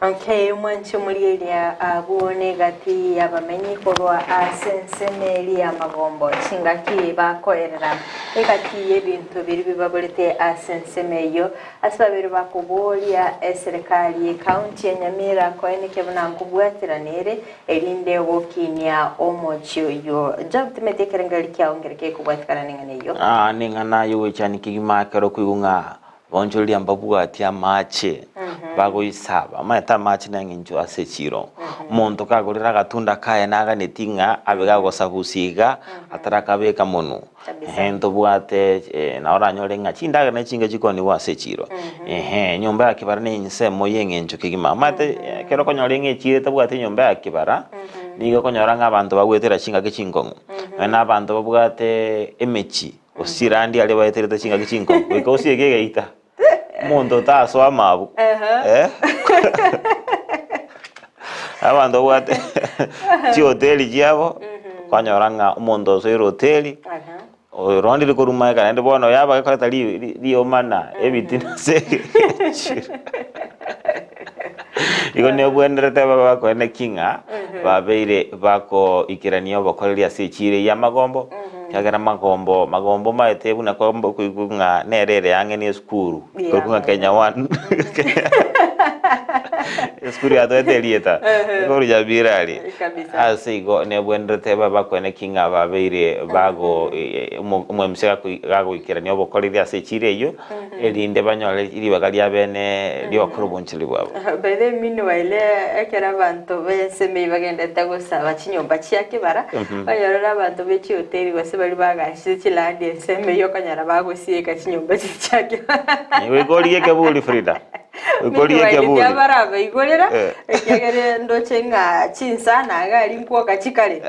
Okay, omwanchi omorieria abwo negati y'abamenyi korwa ase ensemo eria y'amagombo, chingaki bakoerera egati y'ebinto biria bibaborete ase ensemo eyio. Ase babere bakoboria eserekari y'ecounty ya Nyamira koenekia buna nkobwaterana ere erinde gokinia omochie oyio. Job timeti ekerengererio kiao nkere gekobwatikana neng'ana eyio. Aa neng'ana y'ogoichania kegima ekero okoigwa ng'a Baonchoreria mbabwati amache bagoisaba. Omanyete amache neng'encho ase echiro. Omonto kagorire agatunda kaye naganeti ng'a abe gagosabusia iga atarakabeka monwe. Ehe ntobwate nabo oranyore ng'a chindagera ne chinge chikonigwa ase echiro. Ehe enyomba ya kibara ne ensemo y'eng'encho kegima. Omanyete ekero okonyora ng'a echiro etabwati enyomba ya kibara, nigo okonyora ng'a abanto bagoetera chingaki chinkong'u. Nonya na abanto babwate emechie. Osirandi aria baeterete chingaki chinkong'u, goika osieke egeita, omonto otasoa amabu, eh. Abanto babwate chihoteli chiabo, kwanyora ng'a omonto osoire hoteli, orondire korwa magega naende bono yaba gekoreta ri- ri- riomana, ebitina ase echiro. Igo nebwenerete babe bakoeneki ng'a babeire bakoikerania obokoreri ase echiira eyio y'amagombo, ekiagera amagombo magombo omanyete buna kwambo koigwa ng'a nere ere ang'e na esukuru, korokwa ng'a Kenya One esukuru yatoete erieta, ekorwa Nyamira aria. Kabisa. Ase igo nebwenerete babe bakoeneki ng'a babeire bago omo omo-MC gakoi gagoikerania obokoreri ase echiira eyio. Erinde banyore ribaga ria bene ri'ogokora obonchoreri bwabo. By the way, meanwhile, ekero abanto b'ensemo eyio bagendete gosaba chinyomba chia kebara, onyorore abanto be chihoteli gose baria bagachire chilandi ensemo eyio okonyora bagosieka chinyomba chiria chia kebara. Goika origie ekeburi Frida. Goika origie Meanwhile, ekeburi. tiabarabaigorera, Eh. ekiagera ndoche ng'a chinsana iga aria nkwoka chikare.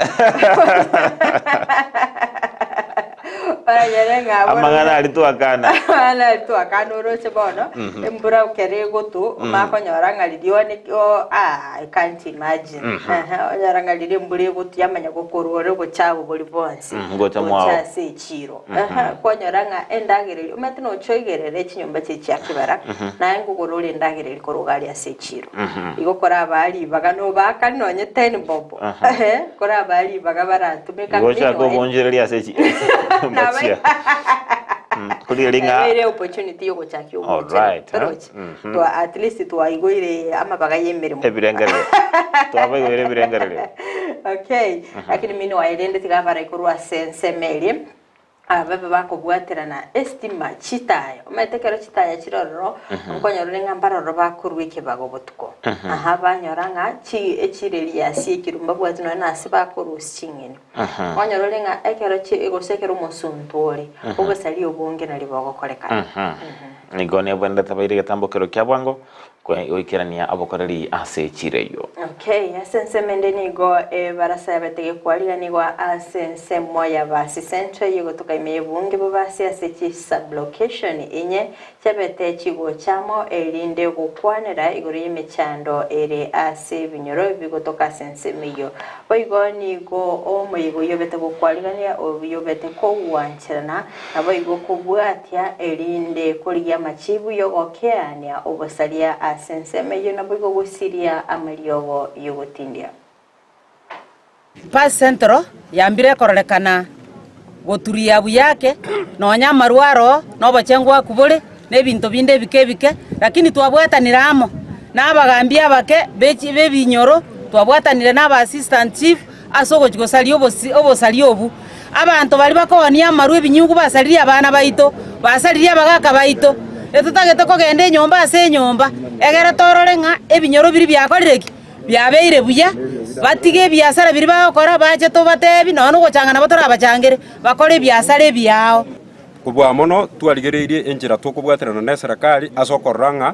Baranyore ng'a bono Amang'ana aria twakana. Amang'ana aria twakana oroche bono, Mhm. embura ekero egotu, Mhm. makonyora ng'a riria one o ah, I can't imagine. Mhm. Ehe, onyora ng'a riria embura egotu yamanya gokorwa ore obochafu boria bonsi, Mhm, gocha gocha mwao. ase echiro. Mhm. Ehe, kwanyora ng'a endagera eria, omanyete nocha oigerere chinyomba chiria chia kibera, Mhm. naye nkogora ore endagera eria korwa iga aria ase echiro. Mhm. Igo korabaa ribaga nobaakani nonye ten bob. Aha. Ehe, korabaa ribaga baratumeka Gochaka meanwhile, obonchereria ase chi Naba- machia. Korigereria ng'a Yabeire opportunity yogochakia obochenu Alright, eh? torochi Mhm. Twa- at least twaigoire amabaga y'emeremo Ebirengererio. Twabaigwere ebirengererio. okay lakini meanwhile rende tiga abarai korwa ase ensemo eria Ababe bakobwaterana esitima chitaya. Omanyete ekero chitaya chire ororo, okonyora ore ng'a mbaroro bakorwa ekebago botuko. Aha banyora ng'a chi echireri yasiekirwe mbabwati nonya na ase bakorusia ching'eni. Okonyora ore ng'a ekero chi gose ekero omosunte ore, obosaria obonge nario bogokorekana. Nigo nebwenerete baire egetambokero kia bwango Goikerania obokoreri ase echiro eyio. Okay, ase ensemo ende nigo ebarasa yabete gekwariganigwa ase ensemo ya Basi Central eyio egotoka ime y'ebunge bobasi ase chisublocation inye chiabete chigochamo erinde gokwanera igoro y'emechando ere ase ebinyoro bigotoka ase ensemo eyio. Boigo nigo omoyega oyio obete gokwarigania oyobete kogwancherana Naboigo kobwatia, erinde korigia amachibu y'ogokeania obosaria ase ensemo eyio, naboigo gosiria amariogo y'ogotindia. Pasi Central yambire ekororekana goturia buya ake, nonya amarwa aroo, na obochengwa akwo bore, na ebinto binde ebike ebike, lakini twabwatanire amo na abagambi abake be chi b'ebinyoro, twabwatanire na aba assistant chief ase ogochi gosaria obosi obosaria obwo. Abanto baria bakoonia amarwa ebinyungu basaririe abana baito, basaririe abagaka baito, etotagete kogenda enyomba ase enyomba, egere torore ng'a ebinyoro biria biakorire ki? Biabeire buya, batige ebiasara biria bagokora bache tobatebi nonya na ogochanga nabo torabachangere, bakore ebiasara ebiao. Kobua mono twarigereirie enchera tokobwaterana neserekari ase okorora ng'a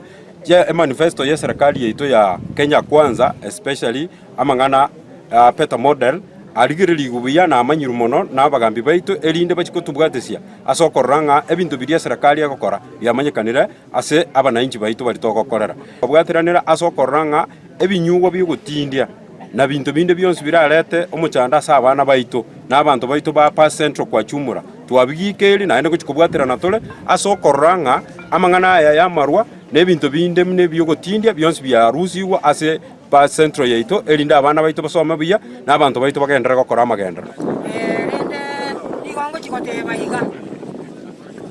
emanifesto y'eserekari yaito ya Kenya Kwanza especially amang'ana a Better Model arigererigwe buya na amanyirwe mono na abagambi baito erinde bachie kotobwatesia ase okorora ng'a ebinto biria eserekari egokora biamanyekanire ase abanainchi baito baria togokorera. Kobwateranera ase okorora ng'a ebinyugwa bi'ogotindia na binto binde bionsi birarete omochando ase abana baito na abanto baito ba Past Central kwa jumla. Twabigikeiri naende gochia kobwaterana tore ase okorora ng'a amang'ana aya y'amarwa na ebinto binde buna ebi'ogotindia bionsi biarusigwe ase central yaito, erinde abana baito basome buya, na abanto baito bagenderere gokora amagenderero. Erinde nigo ngochia goteba iga,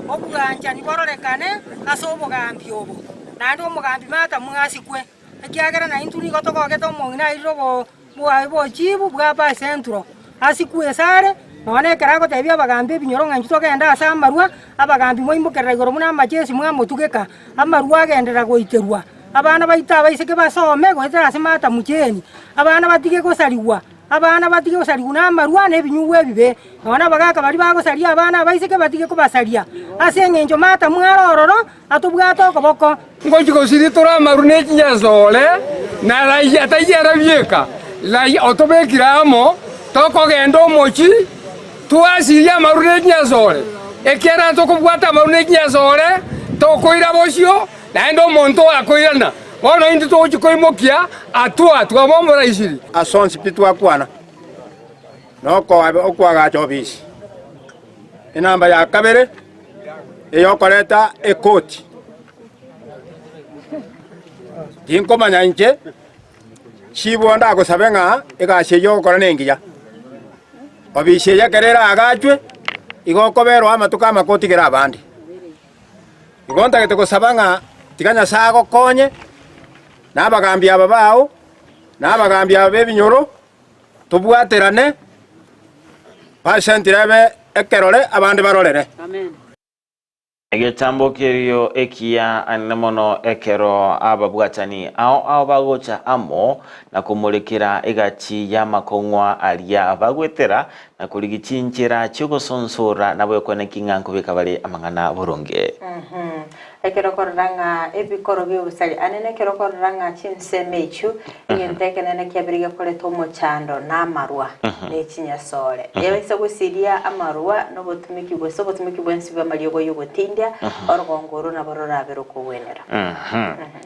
Obwanchani bororekane ase obogambi obo, naende omogambi Martha mwasikwe, ekiagera naintwe nigo togogete omong'ina airire obochibu bwa Basentro asikwe asare, nonya nekero agotebia abagambi ebinyoro ng'a intwe togende ase amarwa, abagambi mwaimokerera igoro buna amachesi mwamotugeka, amarwa agenderera goiterwa. Abana baito abaiseke basome goetera ase Martha Mucheni, abana batige gosarigwa, abana batige gosarigwa namarwa na ebinyugwa ebibe. Nonya nabagaaka baria bagosaria abana abaiseke batige kobasaria, ase engencho Martha mware ororo atobwate okoboko. Ngochia gosiritora amaru ne chinyasore, na raia taiyo ere bieka, raia otobekire amo, tokogenda omochie, twasirie amaru ne chinyasore, ekiagera tokobwata amaru ne chinyasore, tokoira bosio, naende omonto oyo akoirana. Bono intwe togochia koimokia hatua twaba omoraisiri. Ase onsi pi twakwana, nokoagacha obisi. Enamba ya kabere eyokoreta ekoti. Tinkomanya inche chibwo ndagosabe ng'a egasi eyio ogokora nengiya. Obisi eye ekero eraagachwe, igo okoberwa amatuko amake otigere abande. Igo ntagete gosaba ng'a tiga Nyasae agokonye, na abagambi aba bao, na abagambi aba b'ebinyoro, Tobwaterane, pasentire ebe ekerore abande barorere. Egetambo kerio ekiya anene mono ekero ababwatani ao ao bagocha amo na komorekera egati y'amakong'wa aria bagwetera na korigia chinchera chi'ogosonsora nabo ekweneki ng'a nkobeka bare amang'ana boronge. Ekero okorora ng'a ebikoro bi'obosari ane nekero okorora ng'a chinsemo echio egento ekenene kiabere gekoreta omochando na amarwa ne chinyasore. Ebaisa gosiria amarwa na obotumiki gose obotumiki bwensi bw'amariogo y'ogotindia, orogongo oro nabo rorabe rokogwenera.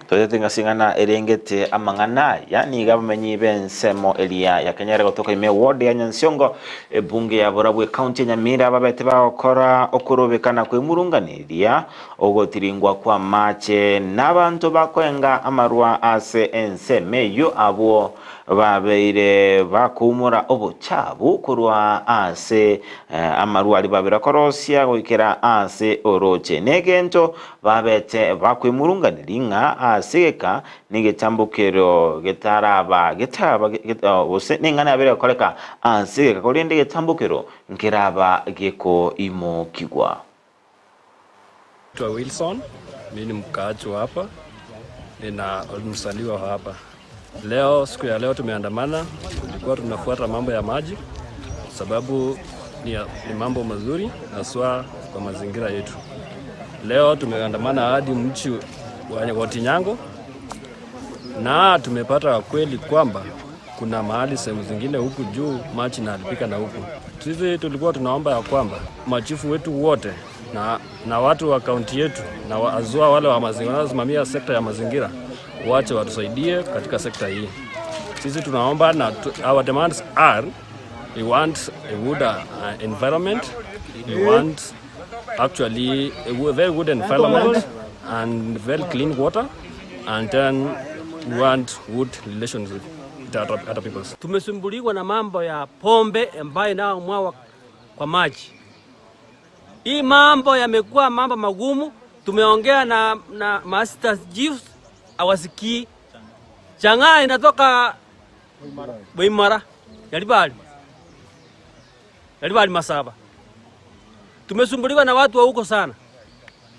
Toetete ng'a sing'ana erengete amang'ana aya nigo abamenyi b'ensemo eria ya Kenyere gotoka ime eward ya Nyansiongo ebunge ya Borabu ecounty ya Nyamira babete bagokora okorobekana kwemurunganeria Ogotiringwa kw'amaache, na abanto bakoenga amarwa ase ensemo eyio, abwo babeire bakoumora obochabu korwa ase amarwa aria babeire korosia goikera ase orooche. Negento babete bakwemurunganeria ng'a ase egeka negetambokero getaraba getaba gose neng'ana yabeire gokoreka ase egeka, korende egetambokero nkeraba gekoimokigwa. Naitwa Wilson, mimi ni mkaaji wa hapa, nina mzaliwa wa hapa. Leo, siku ya leo tumeandamana, tulikuwa tunafuata mambo ya maji sababu ni, ni mambo mazuri haswa kwa mazingira yetu. Leo tumeandamana hadi mji wa Tinyango na tumepata kweli kwamba kuna mahali sehemu zingine huku juu maji inaharibika na huku. Sisi tulikuwa tunaomba ya kwamba machifu wetu wote na, na watu wa kaunti yetu na wazua wale wa mazingira wanaosimamia sekta ya mazingira wache watusaidie katika sekta hii. Sisi tunaomba na tu, our demands are we want a good environment, we want actually a very good environment and very clean water and then we want good relations with the other, other peoples. Tumesumbuliwa na mambo ya pombe ambayo inayomwawa kwa maji. Hii mambo yamekuwa mambo magumu. Tumeongea na, na master chiefs hawasikii. Chang'aa inatoka Boimara Nyaribari Nyaribari Masaba. Tumesumbuliwa na watu wa huko sana,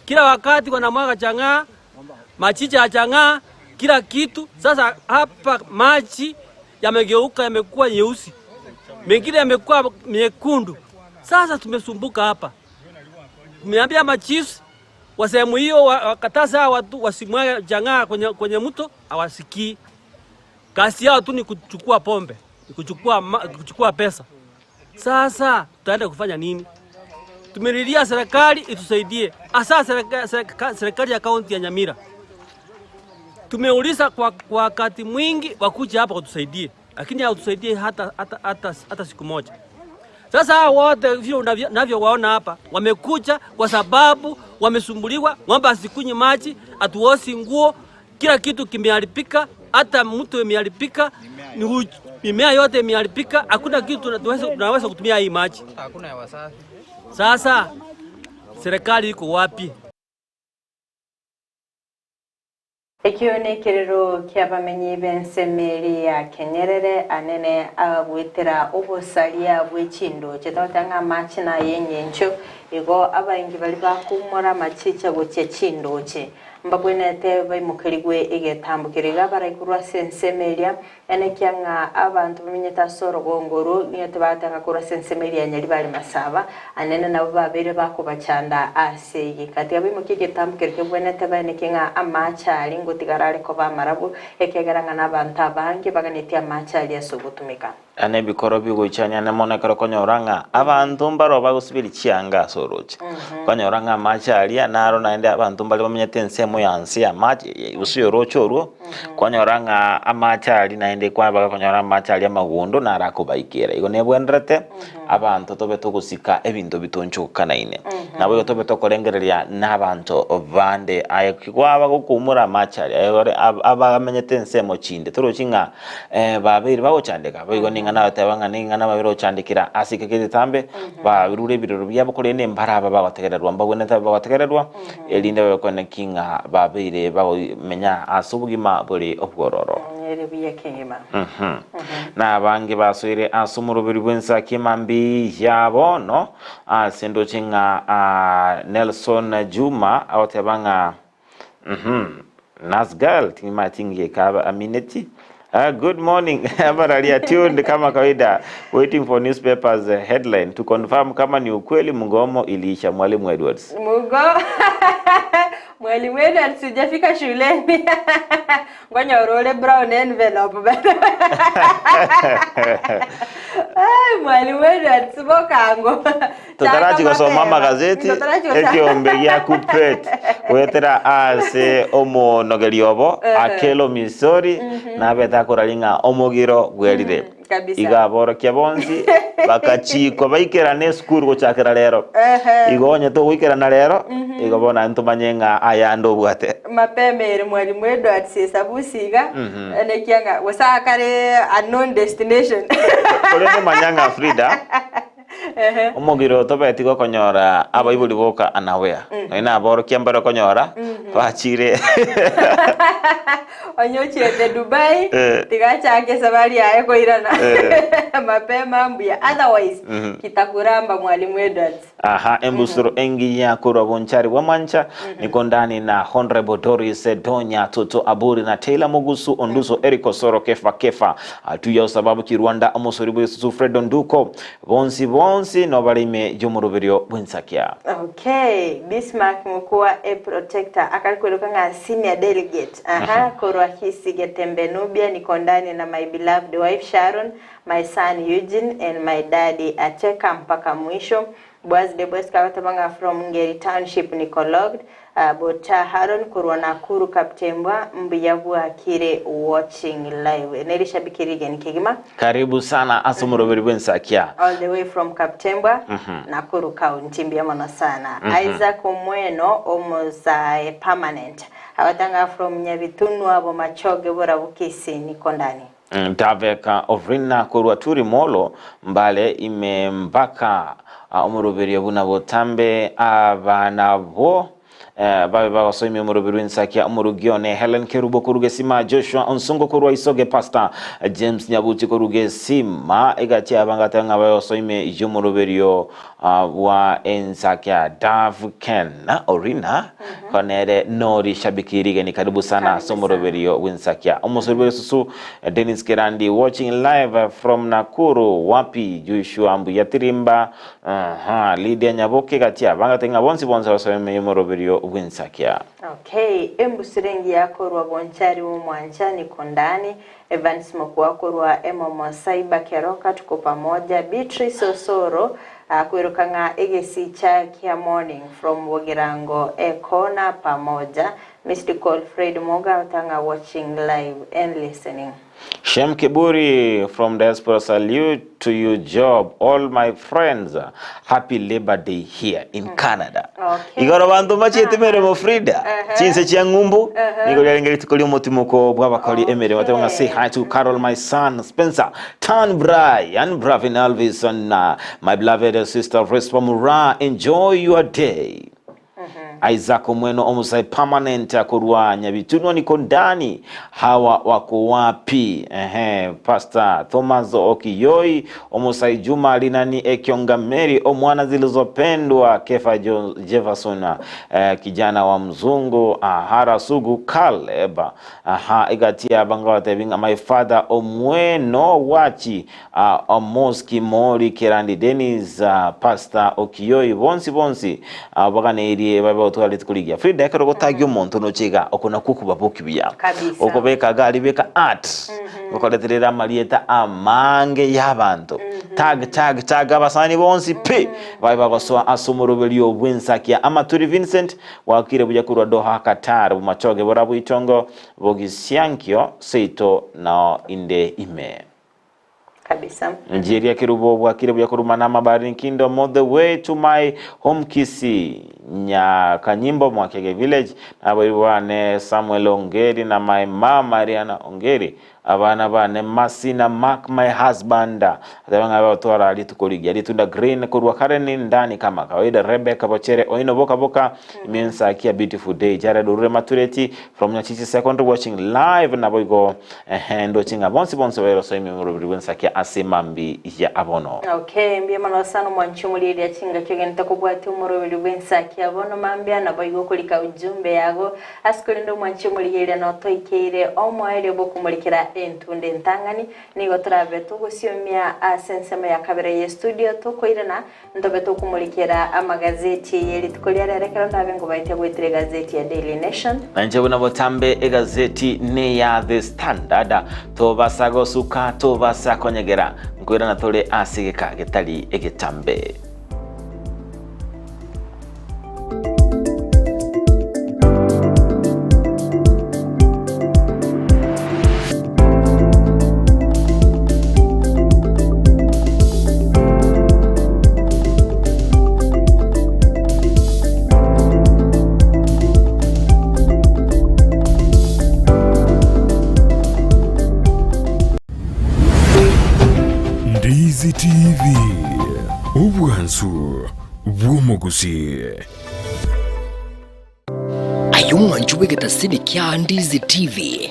kila wakati wanamwaga chang'aa, machicha ya chang'aa, kila kitu. Sasa hapa maji yamegeuka, yamekuwa nyeusi, mengine yamekuwa mekundu. Sasa tumesumbuka hapa, tumeambia machiefs wa sehemu hiyo wakataza hawa watu wasimwage chang'aa kwenye, kwenye mto, hawasikii. Kazi yao tu ni kuchukua pombe, ni kuchukua, ma, kuchukua pesa. Sasa tutaenda kufanya nini? Tumelilia serikali itusaidie, hasa serikali, serikali ya kaunti ya Nyamira. Tumeuliza kwa kwa wakati mwingi wakuja hapa kutusaidie, lakini hawatusaidie hata, hata, hata, hata siku moja. Sasa hao wote vile unavyowaona hapa wamekuja kwa sababu wamesumbuliwa, ng'ombe asikunywe maji, hatuosi nguo, kila kitu kimeharibika, hata mtu imeharibika, mimea yote imeharibika, hakuna kitu tunaweza kutumia hii maji. Hakuna hewa safi. Sasa serikali iko wapi? Ekio nekerero kiabamenyi b'ensemeri ya Kenyerere anene agwetera obosaria bw'echindoche togoteba ng'a amache naye eng'encho igo abaingi bari bakumora amachicha gochia chindoche mbabwenete baimokerigwe egetambo keria iga baraikorwa ase ensemo eria enekia ng'a abanto bamenyete ase orogongo oro nigo tibateba ng'a korwa ase ensemo eria nyari bare masaba anene nabo babeire bakobachanda ase egeka tiga baimokia egetambo keria kebwenete baenekie ng'a amache aria ngotigara are koba amarabwo ekegera ng'a na abanto abange baganetie amache aria ase ogotumeka. Ane ebikoro bigoichania mono ekero okonyora ng'a abanto mbaro bagosiberia chianga ase oroche. Okonyora ng'a amache aria naro naende abanto mbare bamenyete ensemo ya nse y'amache gose y'oroche orwo, kwanyora ng'a amache aria naende kwaba bakonyora amache aria amagondo naro akobaikera. Igo nebwenerete abanto tobe togosika ebinto bitonchokanaine. Nabo igo tobe tokorengereria na abanto bande aye kwaba gokoumora amache aria aye ore abamenyete ensemo chinde torochi ng'a Babeire bagochandeka, boigo ning'ana agateba ng'a ning'ana babeire gochandekera ase ekero ki'egetambe, barure ebirero biabo, korende mbaraba bagotegererwa, mbagwenerete babe bagotegererwa, erinde babe koeneki ng'a babeire bagomenya ase obogima bore obwororo. Ere buya kegima. Na abange basoire ase omoroberi bw'ensaki emambi ya bono, ase ndoche ng'a Nelson Juma agoteba ng'a Nurse girl, timanyeti ng'ika amineti. Good morning Abararia tuned kama kawaida waiting for newspapers headline to confirm kama ni ukweli mgomo iliisha Mwalimu Edwards. Mugo Mwalimu Edwards sijafika shuleni. Ngonya orore brown envelope. Ai Mwalimu Edwards bokango. Totarachi gosoma amagazeti, ekiombe gia Kuppet goetera ase omonogeri obo Akelo Misori nabete akoraria ng'a omogiro bwerire. Kabisa. Iga aborokia bonsi bakachikwa baikerane esukuru gochakera rero. Igo onye togoikerana rero, igo bono naende tomanye ng'a ayande obwate. Mapema ere Mwalimu Edwards esabusi iga, enekia ng'a gose akare unknown destination. Korende manya ng'a Frida, Omogiro tobeti gokonyora abaibori boka unaware, nonye na aborokia mbare okonyora bachire. Onye ochiete Dubai, Eh. tiga achake esabari yaye koirana Eh. mapema mbuya otherwise kitakuramba Mwalimu Edwards. Aha, embusuro engiya korwa Bonchari bwa Mwancha, niko ndani na Honorable Doris Donya Toto Aburi na Taylor Mugusu Onduso Eric Osoro Kefa Kefa Atuya osababu Kirwanda omosori bw'esusu Fred Onduko Bonsi bonsi nobare ime y'omoroberio bw'ensakia. Okay, Bismarck Mukua a protector akari kweroka ng'a senior delegate aha korwa Kisii Getembe Nubia niko ndani na my beloved wife Sharon, my son Eugene and my daddy Acheka mpaka mwisho. Boaz Debwes kagotoba ng'a from Ngeri Township niko logged. Bota Haron korwa Nakuru Kaptembwa mbuya bwakire watching live. Neri shabiki rigeni kegima. Karibu sana ase omoroberi bw'ensakia. All the way from Kaptembwa, Nakuru County. Mbuya mono sana. Isaac Omweno omosae permanent. Agatanga from Nyabitunwa Bomachoge Borabu Kisii niko ndani. Ntaveka Ovrina korwa Turi Molo mbale ime mpaka omoroberio buna botambe aba nabwo babe bagosoimia omoroberio ensakia omorugi one Helen Kerubo korwa Gesima Joshua Onsongo korwa Isoge Pastor James Nyabuti korwa Gesima egati aba ngateba ng'a bagosoime y'omoroberio bwa ensakia Dav Ken Orina Konere nori shabiki rigeni karibu sana ase omoroberio bw'ensakia omosori bw'esusu Dennis Kerandi watching live from Nakuru wapi Joshua mbuya tirimba uh Lydia Nyaboke gatia bangate ng'a bonsi bonsi abasome omoroberio bw'ensakia. Okay, embusuro engiya korwa Bonchari Omwancha niko ndani, Evans Mokua korwa Emomo Cyber Keroka tuko pamoja, Beatrice Osoro akweroka ng'a egesicha kia morning from Bogirango ekona pamoja. Missed call Fred Moga otang'a watching live and listening. Shem Kiburi from Diaspora, salute to you, Job. All my friends, happy Labor Day here in Canada. Okay. Igoro bantu bachiete emeremo Frida, chinse chia ng'umbu, nigo riarenge rituko ri'omotimoko bw'abakori emeremo. Bateba ng'a say hi to Carol, my son, Spencer, Tan Bry, and Bravin Elvis, and my beloved sister Rispa Mura. Enjoy your day. Isaac Omweno Omusai permanent korwa Nyabitunwa niko ndani hawa wako wapi? Ehe, Pastor Thomas Okiyoi Omusai Juma Linani Ekiongameri Omwana zilizopendwa Kefa Jefferson kijana wa mzungu Ahara Sugu Caleb aha igatia bangawa my father Omweno Wachi Omoski Mori Kerandi Dennis Pastor Okiyoi bonsi bonsi baganeirie babe otwara rituko rigiya Frida ekero gotagia omonto nochiga oko nakwo okubaboki buya Kabisa. okobeka gari beka art gokoreterera amarieta amange y'abanto tag tag tag abasani bonsi pi babe bagosoa ase omoroberio bwensakia amaturi Vincent wakire buya korwa Doha Qatar bumachoge bora bwitongo bogisiankio seito nao inde ime Kabisa. Nigeria kirubo bwakire buya kurumana amabari kingdom all the way to my home Kisii Nyakanyimbo Mwakege village nabo Samuel Ongeri na my mama Mariana Ongeri abana bane Masi na Mark my husband atabanga batwara rituko rigia ritunda green kurwa Karen ndani kama kawaida Rebecca Bochere oino boka boka imensa akia beautiful day Jared Urure Matureti from Nyachichi Secondary watching live nabo igo ndo chinga bonsi bonsi wero so imi murubiri wensakia asemambi ya abono. Okay, mbia mono sana mwanchumuliria chinga kyogenta kubwati omoroberi bw'ensaki abono mambia nabo igo kulika ujumbe yago asikulindo mwanchumuliria notoikeire omwaerio bokumurikira entunde entang'ani nigo torabe togosiomia ase ensemo ya kabere ye studio tokoirana ntobe tokumurikira amagazeti yerituko riarerekero ndabe ngobaite gwetire egazeti ya Daily Nation. Nanje buna botambe egazeti ne ya The Standard tobasa gosuka tobasa konyegera nkwirana tore asigeka getari egetambe. Ndizi TV, obwansu bw'omogusi. Aye omwancho bw'egetasini kia Ndizi TV,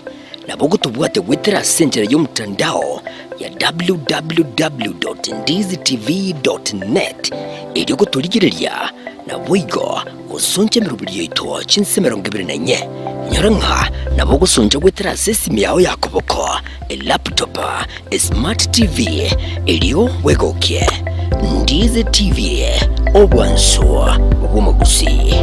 nabo ogotobwate goetera ase enchera y'omotandao ya www.ndizitv.net erio gotorigereria naboigo gosoncha emeroberi yaito chinse 24. Nyora ng'a nabo ogosoncha goetera ase esimi yao ya koboko, elaptop, esmart TV, erio bwegokie. Ndizi TV, obwansu bw'omogusii.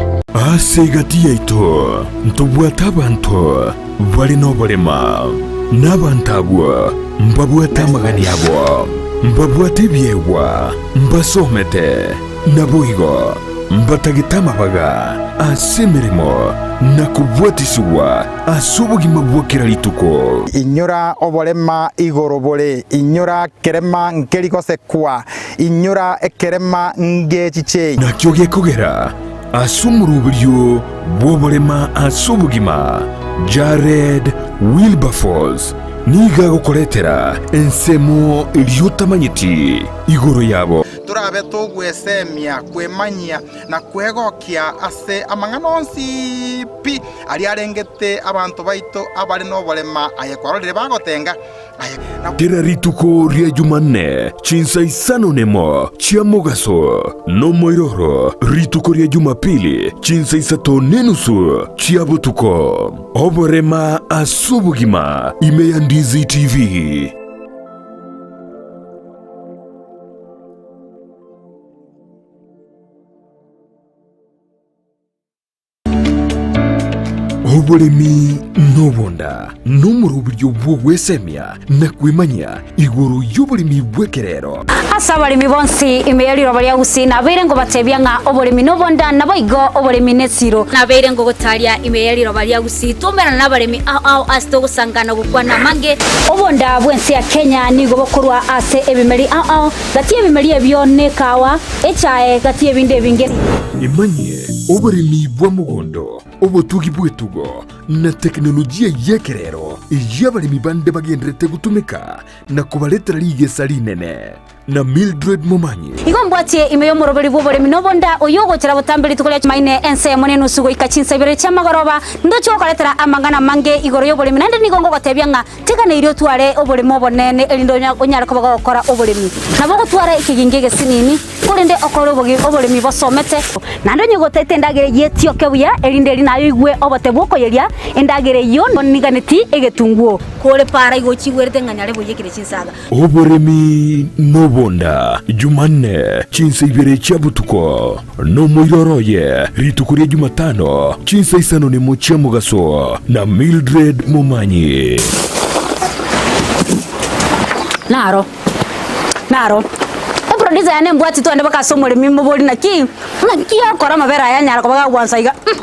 Ase egati yaito ntobwate abanto bare noborema, na abanto abwo mbabwate amagani abo, mbabwate ebiegwa, mbasomete, naboigo mbatagete amabaga ase emeremo na kobwatisigwa ase obogima bwa kera rituko. Inyora oborema igoro bore, inyora kerema nkeri gosekwa, inyora ekerema ngechiche. Nakio gekogera ase omoroberio bw'oborema ase obogima, Jared Wilberforce nigo agokoretera ensemo eria otamanyeti igoro yabo. Torabe togwesemia, kwemanyia, na kwegokia ase amang'ana onsi pi aria arengete abanto baito abare noborema, aye kwarorire bagotenga, aye na. Kera rituko ria Jumanne chinsa isano nemo chia mogaso, nomoiroro rituko ria Jumapili chinsa isato nenusu chia botuko. Oborema ase obogima ime ya Ndizi TV. Oboremi nobonda, nomoroberio bw'ogwesemia na kwemanyia igoro y'oboremi bw'ekerero. Ase abaremi bonsi ime ye riroba ria Gusii nabeire ngobatebia ng'a oboremi nobonda, naboigo oboremi nesiro. Nabeire ngogotaria ime ye riroba ria Gusii twaumerana nabaremi ao ao ase togosangana gokwana amange. Obonda bw'ense ya Kenya nigo bokorwa ase ebimeri ao ao, gati y'ebimeri ebio nekawa, echae, gati y'ebinde ebinge. Emanyie oboremi bwa mogondo, obotugi bw'etugo, na tekinolojia y'ekerero eyio abaremi bande bagendererete gotumeka na kobaretera rigesa rinene. Na Mildred Momanyi. Igo mbwatie ime y'omoroberi bw'oboremi na obonda, oyio ogochera botambe rituko ria Chumaine ensemo nenusu goika chinsa ibere chi'amagoroba, ndoche gokoretera amang'ana amange igoro y'oboremi, naende nigo ngogotebia ng'a teganeirie otware oboremo obonene, erinde onyare koba gogokora oboremi. Nabo ogotwara ekegingi egesinini, korende okore oboremi bosomete. Naende onye gotete endagera eyio etioke buya, erinde eri naye oigwe obote bw'okoyeria endagera eyio oniganeti egetunguo. Kore para igo ochigwerete ng'a nyare boiyekire chinsaga. Oboremi nobonda, Jumanne, chinsa ibere chia botuko, nomoiroro oye, rituko ria Jumatano, chinsa isano nemo chia mogaso, na Mildred Momanyi. Naro, naro. Eproducer yane embwati twende mpaka ase omoremi mobori naki, naki okora amabere aya anyara koba gagwansa iga mm.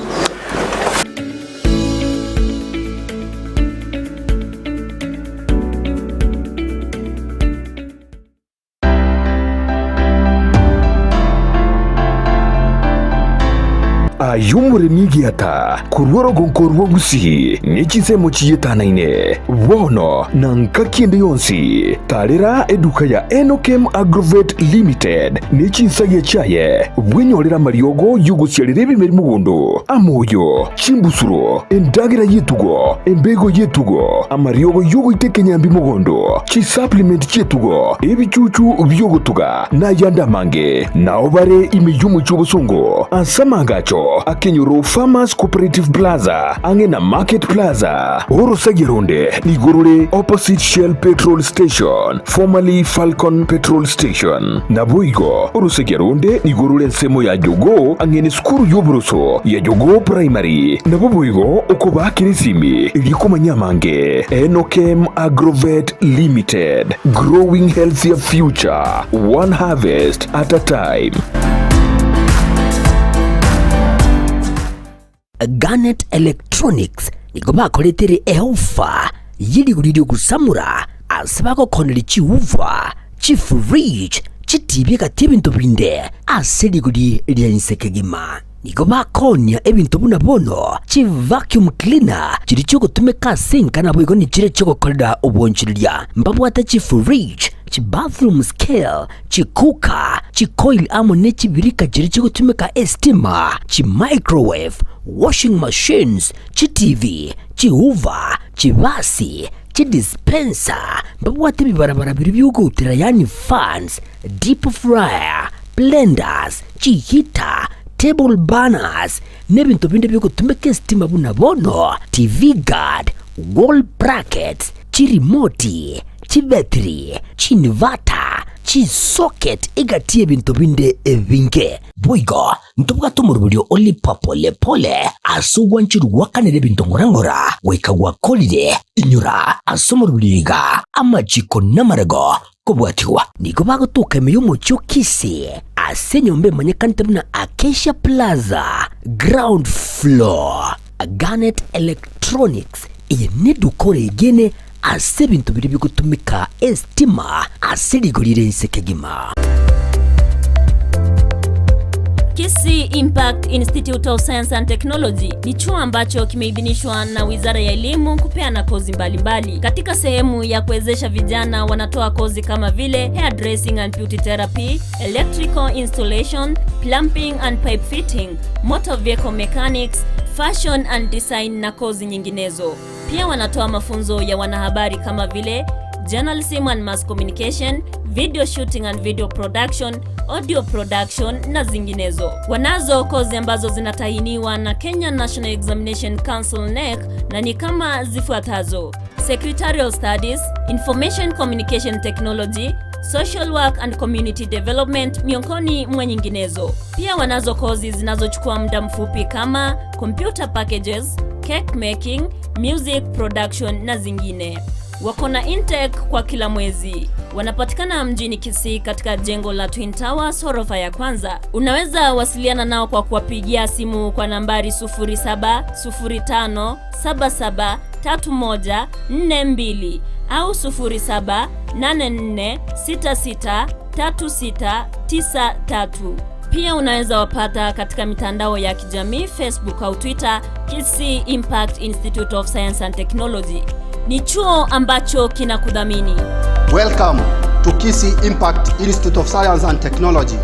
Aye omoremi egiata korwa orogonko rwa Gusii ne chinsemo chietanaine, bono na ngaki ende yonsi, tarera eduka ya Enokem Agrovet Limited ne chinsagia chiaye, bwenyorere amariogo y'ogosiarera ebimeri mogondo, amoyo, Chimbusuro, endagera y'etugo, embego y'etugo, amariogo y'ogoita ekenyambi mogondo, chisupplement chi'etugo, ebichuchu bi'ogotuga, na ayande amange. Nao bare ime y'omochie obosongo ase amaagacho akenyoro Farmers Cooperative Plaza ang'e na Market Plaza. Orosagia ronde nigo rore opposite Shell Petrol Station, formerly Falcon Petrol Station. Naboigo orosagia ronde nigo rore ensemo ya Jogoo ang'e Sukuru y'oboroso ya Jogoo Primary nabo boigo okobaakera esimi erio komanya amange. Enokem Agrovet Limited, growing healthier future, one harvest at a time. Garnet Electronics nigo bakoretere eofa ye rigori ri'ogosamora ase bagokoneria chiuva, chifridge, chitibi egati ebinto binde ase rigori ria inse kegima. Nigo bakoonia ebinto buna bono chivacuum cleaner chiria chiogotumeka ase enka naboigo nichiria chiogokorera obwanchereria. Mbabwate chifridge, chibathroom scale, chicooker, chicoil amo ne chibirika chiria chigotumeka estima, chimicrowave, washing machines, chitivi, chihoover, chibasi, chidispenser, mbabwate ebibarabara biria biogoutera yaani fans, deep fryer, blenders, chiheater, table burners, na ebinto binde biogotumeka estima buna bono TV guard, wall brackets, chirimoti, chibetiri, chiinverter, chisocket egati y'ebinto binde ebinge. Boigo ntobwate omoroberio o lipa pole pole ase ogwancherwa gwakanera ebinto ng'ora ng'ora goika gwakorire. Inyora ase omoroberio iga amachiko namarego kobwatigwa. Nigo bagotoka ime y'omochie o Kisii ase enyomba emanyekanete buna Acacia Plaza, ground floor. Garnet Electronics, eye neduka oregene ase ebinto biria bigotumeka estima ase rigori rire inse kegima. Kisii Impact Institute of Science and Technology ni chuo ambacho kimeidhinishwa na Wizara ya Elimu kupeana kozi mbalimbali mbali. Katika sehemu ya kuwezesha vijana wanatoa kozi kama vile hairdressing and beauty therapy, electrical installation, plumbing and pipe fitting, motor vehicle mechanics, fashion and design na kozi nyinginezo. Pia wanatoa mafunzo ya wanahabari kama vile journalism and mass communication, video shooting and video production, audio production na zinginezo. Wanazo kozi ambazo zinatahiniwa na Kenya National Examination Council NEC na ni kama zifuatazo: Secretarial Studies, Information Communication Technology, Social Work and Community Development miongoni mwa nyinginezo. Pia wanazo kozi zinazochukua muda mfupi kama computer packages, cake making, music production na zingine. Wako na intake kwa kila mwezi. Wanapatikana mjini Kisii katika jengo la Twin Towers ghorofa ya kwanza. Unaweza wasiliana nao kwa kuwapigia simu kwa nambari 0705773142 au 0784663693. Pia unaweza wapata katika mitandao ya kijamii Facebook au Twitter, Kisii Impact Institute of Science and Technology. Ni chuo ambacho kinakudhamini. Welcome to Kisii Impact Institute of Science and Technology.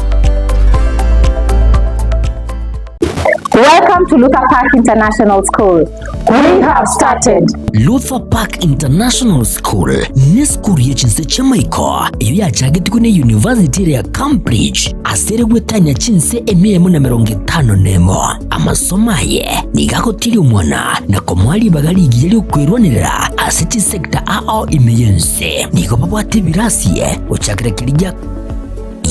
Welcome to Luther Park International School. We have started. Luther Park International School ne esukuru ye chinse chi'amaiko eyio yachagetigwe ne University ere ya Cambridge ase ere gwetania chinse emia emo na emerongo etano na emo. Amasomo aye nigo agotiria omwana na komoa ribaga rigiya ri'okwerwanerera ase chisecta ao ime y'ense. Nigo babwate ebirasi gochakera keria gia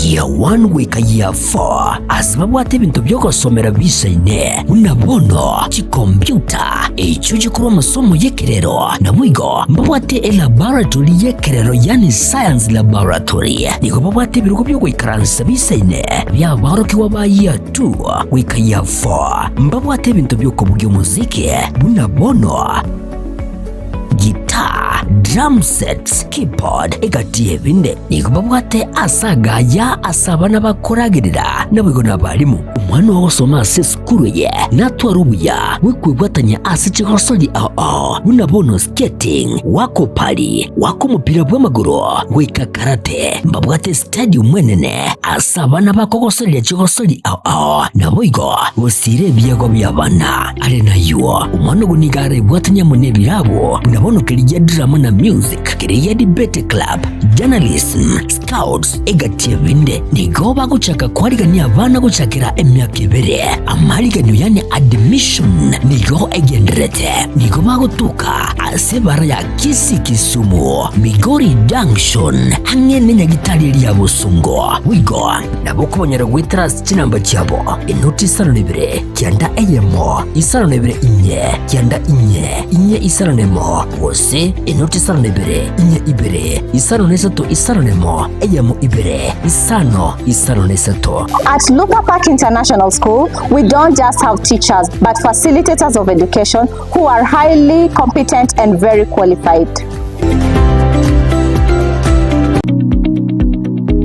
Year 1 goika Year 4 ase babwate ebinto bi'ogosomera bisaine, buna bono chikompiuta, echio chikorwa amasomo y'ekerero, naboigo mbabwate elaboratory y'ekerero yaani science laboratory. Nigo babwate ebirogo bi'ogoikaransa bisaine bi'aborokigwa ba Year 2 goika Year 4. Mbabwate ebinto bi'okobugia omosiki buna bono Guitar, drum sets, keyboard, egati y'ebinde. Nigo babwate ase agaya ase abana bakoragerera, naboigo nabarimu. Omwana ogosoma ase esukuru eye natware obuya bw'okwebwatania ase chigosori ao ao buna bono skating, goaka opari, goaka omopira bw'amagoro, goika karate. Mbabwate estadium enene ase abana bakogosoreria chigosori ao ao, naboigo gosiira ebiegwa bi'abana. Are nayio, omwana ogo nigo arebwatanie amo nebirabo buna bono keria drama na music, keria debate club, journalism, scouts, egati ebinde. Nigo bagochaka kwarigania abana gochakera emiaka ebere. Amariganio yani admission nigo egendererete. Nigo bagotoka ase ebara ya Kisii Kisumu, Migori Junction, ang'e nenyagitari eria ya Bosongo. Boigo nabo okobanyora goetera ase chinamba chiabo, enoti isano na ibere, kianda eyemo, 52 inye, kianda inye, inye 51, gose enoti 52 inye ibere, 53 51, eyemo ibere, isano, 53. At Luther Park International School, we don't just have teachers, but facilitators of education who are highly competent and very qualified.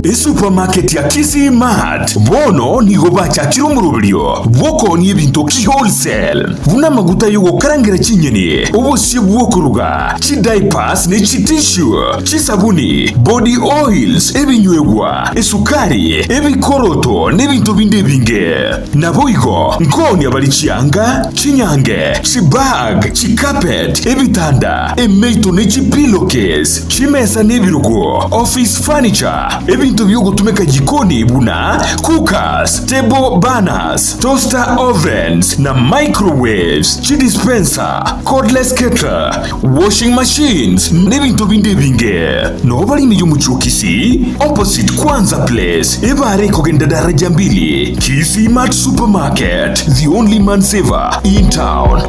Esupermarket ya Kisii Mart bono nigo bachakire omoroberio bw'okoonia ebinto ki-wholesale, buna amaguta y'ogokarangera chinyeni, obosie bw'okoruga, chidiapers ne chitissue, chisabuni, body oils, ebinywegwa, esukari, ebikoroto na ebinto binde ebinge. Naboigo nkoonia bare chianga, chinyange, chibag, chicarpet, ebitanda, emeito ne chipillowcase, chimesa na ebirogo, office furniture, ebinto bi'ogotumeka jikoni buna cookers, table burners, toaster ovens na microwaves, chidispenser, cordless kettle, washing machines, na ebinto binde ebinge. Noo bare ime y'omochie o Kisii, opposite Kwanza Place, ebare ekogenda daraja mbili, Kisii Mart Supermarket, the only man saver in town.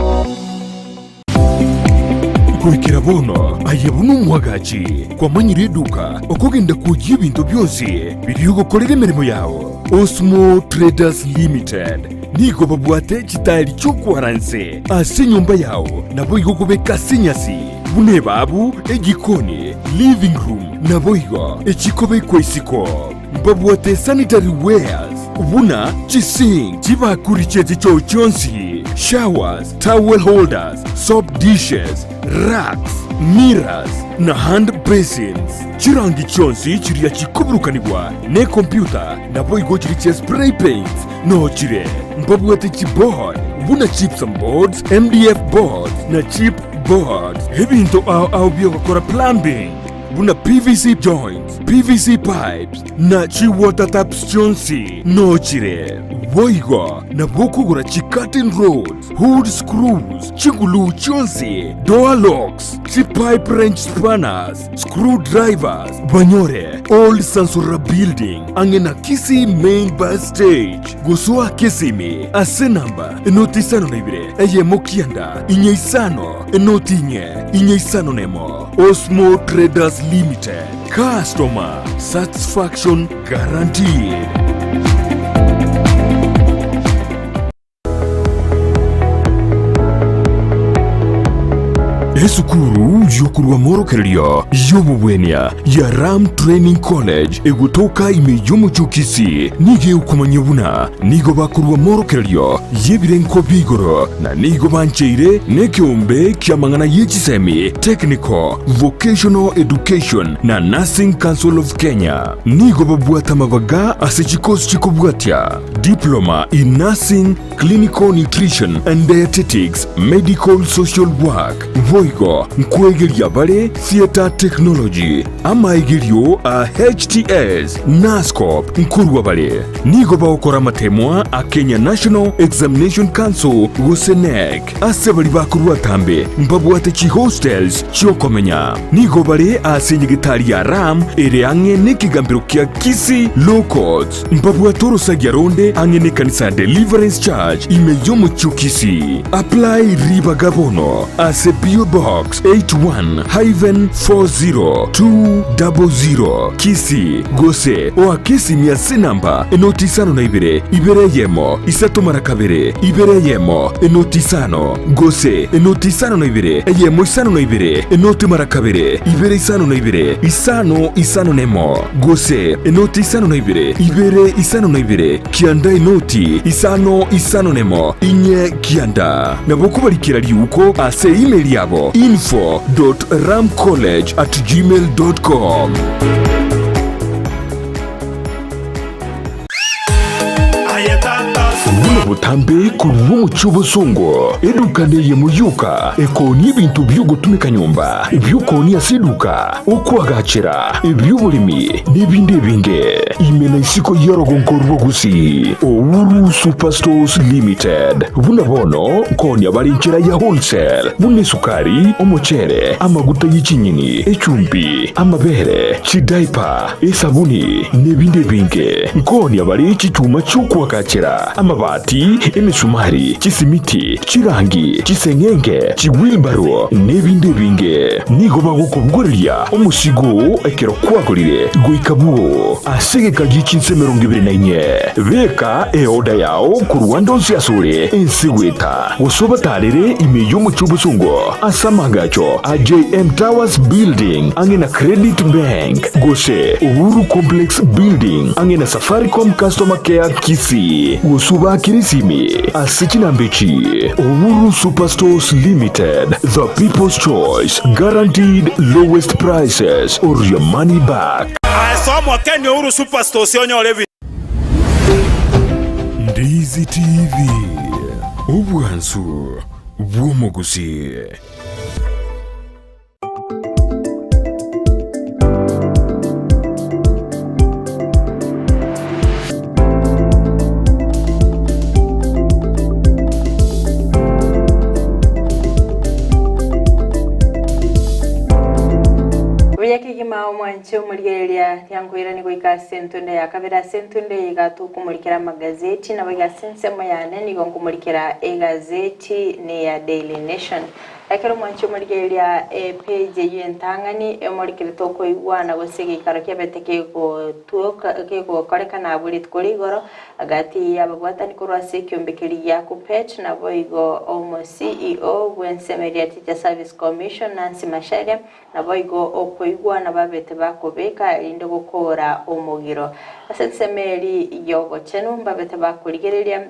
Goikera bono aye buna omwagachi kwamanyire eduka okogenda kwoyia ebinto bionsi biria ogokorera emeremo yao. Osmo Traders Limited nigo babwate chitaeri chi'okwara nse ase enyomba yao naboigo okobeka ase enyasi buna ebabu, ejikoni, living room naboigo echikobekwa isiko. Mbabwate sanitary wares buna chisink, chibakuri chie chichoo chionsi, showers, towel holders, soap dishes, racks, mirrors, na hand basins. Chirangi chionsi chiria chikoburukanigwa nekompyuta naboigo chiria chia spray paints noo chire. Mbabwate chiboard buna gypsum boards, MDF boards na chip boards. Ebinto ao ao biogokora plumbing. buna PVC joints, PVC pipes na chi water taps chionsi nochire. Boigo nabo okogora chi curtain rods, hood screws, chiguluu chionsi, door locks, chi pipe wrench spanners, screw drivers, banyore Old Sansora Building ang'e na Kisii Main Bus Stage. Gosoa Kisimi ase namba enoti isano na ibere eyemo kianda inye isano enoti inye inye isano nemo. Osmo Traders Limited, customer satisfaction guaranteed. Esukuru y'okorwa amorokererio y'obobwenia ya Ram Training College egotoka ime y'omochie o Kisii nigo egokomanyia buna nigo bakorwa amorokererio y'ebirengo bia igoro na nigo bancheire nekeombe ki'amang'ana ye chisemi, Technical, Vocational Education na Nursing Council of Kenya. Nigo babwate amabaga ase chikosi chikobwatia, Diploma in Nursing, Clinical Nutrition and Dietetics, Medical Social Work, boigo nkwegeria bare Theatre Technology, amaegerio a HTS, Nuscop nkorwa bare. Nigo bagokora amatemwa a Kenya National Examination Council gose KNEC. Ase baria bakorwa atambe mbabwate chihostels chi'okomenya. Nigo bare ase enyegetari ya Ram ere ang'e nekegambero kia Kisii Law Courts. Mbabwate orosagia ronde ang'e nekanisa ya Deliverance Church ime y'omochie o Kisii. Apply ribaga bono ase PO Box 81-40200 Kisii gose oake esimi ase enamba enoti isano na ibere, ibere eyemo, isato mara kabere, ibere eyemo, enoti isano, gose enoti isano na ibere, eyemo isano na ibere, enoti mara kabere, ibere isano na ibere, isano isano nemo, gose enoti isano na ibere, ibere isano na ibere, kianda enoti isano isano nemo, inye kianda. Nabo kobarikera riuko ase email yabo info dot ramcollege at gmail dot com. Buna botambe korwa omochie obosongo, eduka neyemo yoka ekoonia ebinto bi'ogotumeka nyomba, ebi'okoonia ase eduka, okoagachera, ebi'oboremi, na ebinde ebinge. Ime na isiko y'orogongo rwa Gusii, Uhuru Superstores Limited. Buna bono nkoonia bare enchera ya wholesale, buna esukari, omochere, amaguta ye chinyeni, echumbi, amabere, chidiaper, esabuni, na ebinde ebinge. Nkoonia bare chichuma chi'okoagachera, amabati, emesumari, chisimiti, chirangi, chiseng'enge, chiwheelbarrow, na ebinde ebinge. Nigo bagokobogoreria omosigo oo ekero kwagorire goika bwoo ase egeka gie chinsa 24. Beka eoda yao korwa ande onsi asore ense goeta, gose obatarere ime y'omochie obosongo ase amaagacho a JM Towers Building ang'e na Credit Bank, gose Uhuru Complex Building ang'e na Safaricom Customer Care Kisii, gose obaakere esimi ase chinamba echi, Uhuru Superstores Limited, the people's choice, guaranteed lowest prices or your money back. Aye soa Kenya Uhuru Superstores onyore ebi. Ndizi TV, obwansu bw'omogusii. Buya kegima omwanche omorigereria riankoirani goika ase entunde ya kabere ase entunde eye iga tokomorikera amagazeti nabo iga ase ensemo yane nigo nkomorikera egazeti neya Daily Nation. Ekero mwancha omorigereria epage eyio entang'ani emorikire tokoigwana gose egeikaro kiabete kegotuoka kegokorekana abwo rituko rigoro gati y'ababwatani korwa ase ekiombe keria gia Kuppet naboigo omo CEO bw'ensemeria Teacher Service Commission Nancy Macharia naboigo okoigwana babete bakobeka erinde gokora omogiro ase ensemo eri y'obochenu mbabete bakorigereria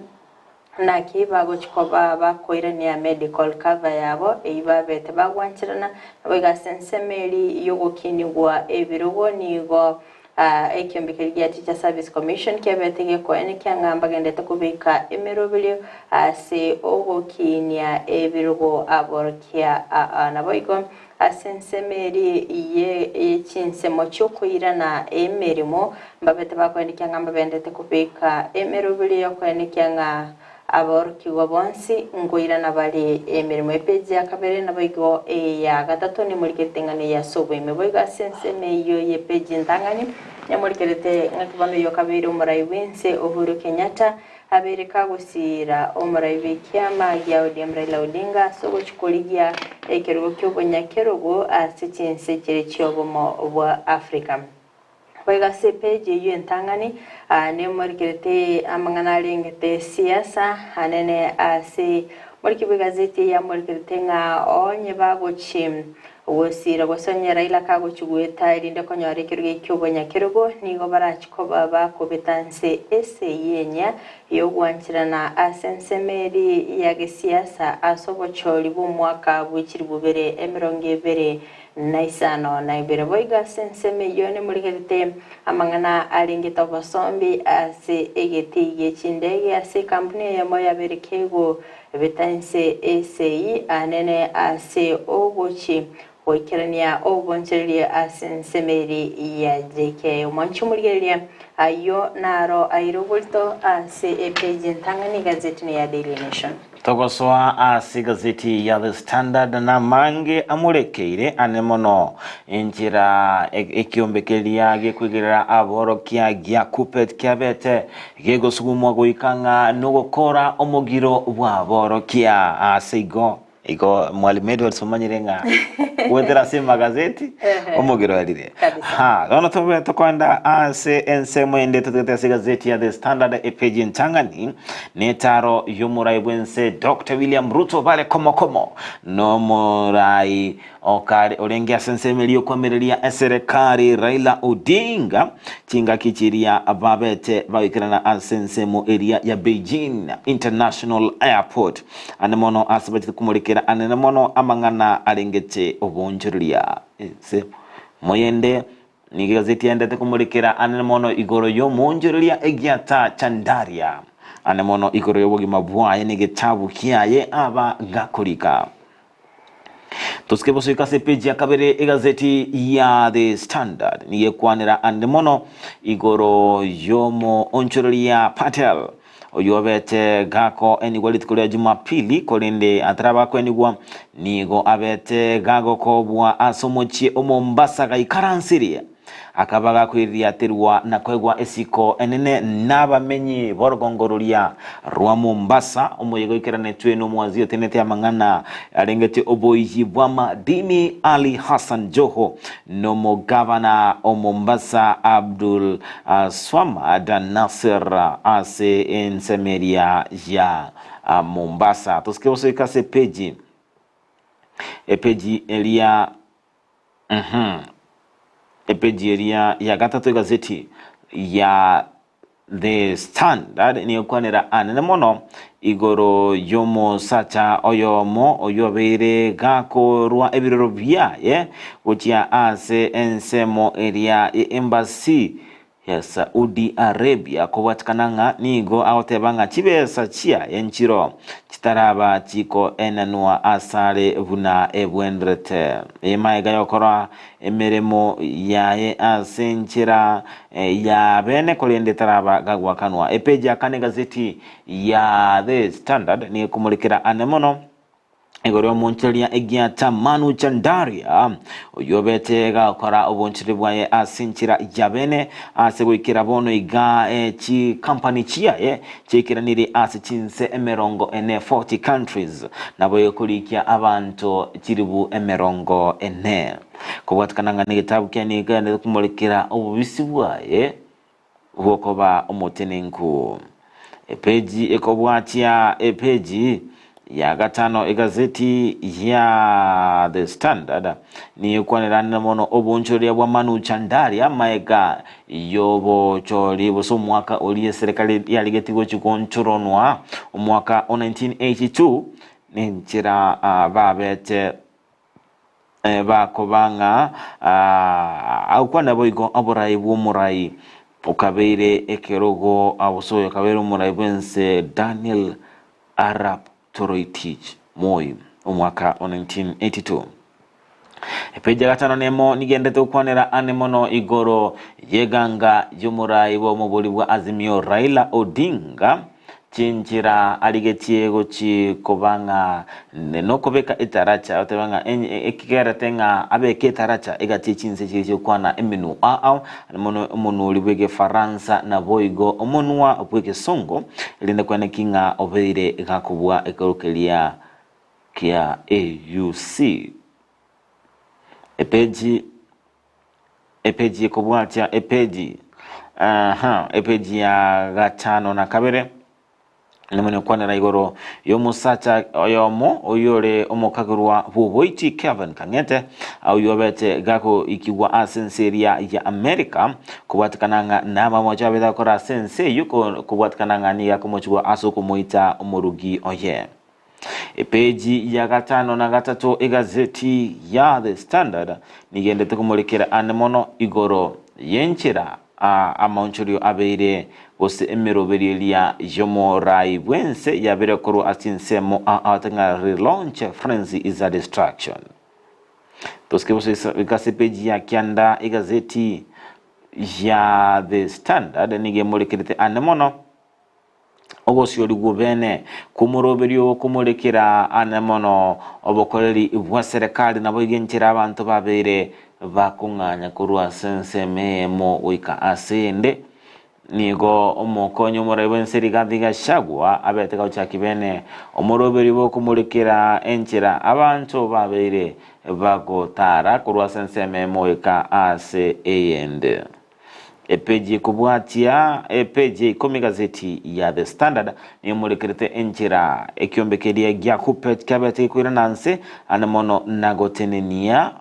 Naki bagochia koba bakoirania medical cover yabo eyio babete bagwancherana, naboigo ase ensemo eria y'ogokinigwa ebirogo nigo Ekiombe keria gia Teacher Service Commission kiabete gekoenekia ng'a mbagendete kobeka emeroberio ase ogokiinia ebirogo aborokia aa. Naboigo ase ensemo eria ye chinsemo chi'okoirana emeremo mbabete bakoenekia ng'a mbabendete kobeka emeroberio y'okoenekia ng'a Aborokigwa bonsi nkoirana bare emeremo epeji ya kabere, naboigo eya gatato nemorikerete ng'a neye ase oboime. Boigo ase ensemo eyio y'epeji entang'ani nemorikerete ng'aki bono oyio okabeire omorai bw'ense Uhuru Kenyatta abeire kagosiira omorai bw'ekiama gia ODM Raila Odinga ase ogochia korigia ekerogo ki'obonyakerogo ase chinse chiria chi'obomo bwa Africa. Boigo ase epeji eyio entang'ani, nemorikerete amang'ana arengete siasa anene ase omoriki bw'egazeti eye amorikerete ng'a onye bagochi gosira gose onye Raila kagochi goeta erinde konyora ekerogo eki ki'obonyakerogo nigo barachi koba bakobeta nse esegi enyia y'ogwancherana ase ensemo eria ya gesiasa ase obochori bw'omwaka bwe chilifu bibere emerongo ebere na isano na ibere. Boigo ase ensemo eyio nemorigerete amang'ana arengete obosombi ase egetii gie chindege ase ekampuni eyemo yabeire kegobeta inse esegi anene ase ogochi goikerania obonchereria ase ensemo eri ya JK. Omwanchi omorigereria ayio naro aire oborito ase epeji entang'ani egazeti ya Daily Nation. Togosoa ase egazeti ya The Standard namange amorekeire ane mono enchera ekiombe keria gekwegerera aborokia gia Kuppet kiabete gegosugumwa goika ng'a nogokora omogiro bw'aborokia. Ase igo igo Mwalimu Edwards omanyire ng'a goetera ase emagazeti omogiro arire. Ha, bono tobe tokoenda ase ensemo ende totagete ase egazeti ya The Standard epeji entang'ani Netaro y'omorai bw'ense Doctor William Ruto bare komo komo nomorai okare orenge ase ensemo eria y'okoamereria eserekari Raila Odinga chingaki chiria babete bagoikerana ase ensemo eria ya Beijing International Airport ande mono ase bachete komorekera anene mono amang'ana arengete oboonchoreria ense moyende Nigo egazeti yaendete komorekera anene mono igoro y'omoonchoreria egiata Chandaria, ane mono igoro y'obogima bwaye na egetabu kiaye aba gakorika. Tosike bosoika ase epeji ya kabere egazeti ya The Standard nigo ekwanera ande mono igoro y'omoonchoreria Patel Oyio obete gakoenigwa rituko ria Jumapili, korende atarabakoenigwa, nigo abete gagokobwa ase omochie o Mombasa gaikaransirie. Akaba gakoiririaterwa na koegwa esiko enene nabamenyi b'orogongo roria rwa Mombasa, omoyega oikeranetwe nomwaziri otenenete amang'ana arengete oboiyi bw'amadini Ali Hassan Joho nomogavana o Mombasa Abdul Swamad Nassir ase ensemo eria ya Mombasa. Tosike gosoika ase epeji epeji eria mhm epeji eria ya gatato egazeti ya The Standard nigo ekwanera anene mono igoro y'omosacha oyomo oyio obeire gakorwa ebiroro biaye gochia ase ensemo eria y'embassy ya Saudi Arabia kobwatikana ng'a nigo agoteba ng'a chibesa chiaye nchiro chitaraba chikoenanwa asare buna ebwenerete. Emaega y'okora emeremo yaye ase enchera ya bene korende taraba gagwakanwa. Epeji ya kane egazeti ya The Standard nigo ekomorekera ane mono igoro y'omonchereria egiata Manu Chandaria oyio obete gakora obonchereri bwaye ase enchera ya bene ase goikera bono iga chikampani chiaye chiaikeranire ase chinse emerongo ene 40 countries naboigo korikia abanto chiribu emerongo ene. Kobwatekana ng'a negetabu kiaye nigo kegenderete komorekera obobisi bwaye bw'okoba omotenenku. Epeji ekobwatia epeji ya gatano egazeti ya The Standard nigo ekwaneranire mono obonchoreria bwa Manu Chandaria amaega y'obochori gose omwaka oria eserekari yarigetie gochia gonchoronwa omwaka o 1982 nenchera babete. Bakoba ng'a agokwana boigo oborai bw'omorai okabeire ekerogo gose oyo okabeire omorai bw'ense Daniel Arap Toroitich Moi omwaka o 1982. Epeji ya gatano nemo nigendete gokwanera ane mono igoro y'eganga y'omorai bw'omobori bwa Azimio Raila Odinga Chinchera arigetie gochi koba ng'a nokobeka etaracha, otebe ng'a ekigerete ng'a abeke etaracha egati ye chinse chiria chi'okwana emenwa ao, mono omonwa oria bw'Egefaransa naboigo omonwa bw'Egesongo, erinde kwane ki ng'a obeire gakobua ekero keria kia AUC. Epeji Epeji ekobwatia epeji, aha, epeji ya gatano na kabere, nimone kwanera igoro y'omosacha oyomo oyio ore omokagerwa bw'oboiti Kelvin Kang'ete, oyio obete gakoikigwa ase ense eria ya America, kobwatekana ng'a namamocho abete agokora ase ense eyio kobwatekana ng'a nigo akomochigwa ase okomoita omorugi oye. Epeji ya gatano na gatato egazeti ya The Standard nigendete komorekera ande mono igoro y'enchera amaonchorio abeire gose emeroberio eria y'omorai bw'ense yabeire korwa ase chinsemo aote ng'a Relaunch Frenzy is a Distraction. Tosike gose ase epeji ya kianda egazeti ya The Standard nigo emorekerete ande mono. Ogosiorigwa obene kw'omoroberio okomorekera ane mono obokoreri bwa serekari naboigo enchera abanto babeire bakong'anya korwa ase ensemo eyemo goika ase eyende. Nigo omokonyi omorai bw'ense Rigathi Gachagua abete gagochaki bene omoroberio bw'okomorekera enchera abanto babeire bagotara korwa ase ensemo eyemo goika ase eyende. Epeji ekobwatia epeji ya ikomi egazeti ya The Standard nemorekerete enchera ekiombe keria gia Kuppet kiabete gekoirana nse ande mono na gotenenia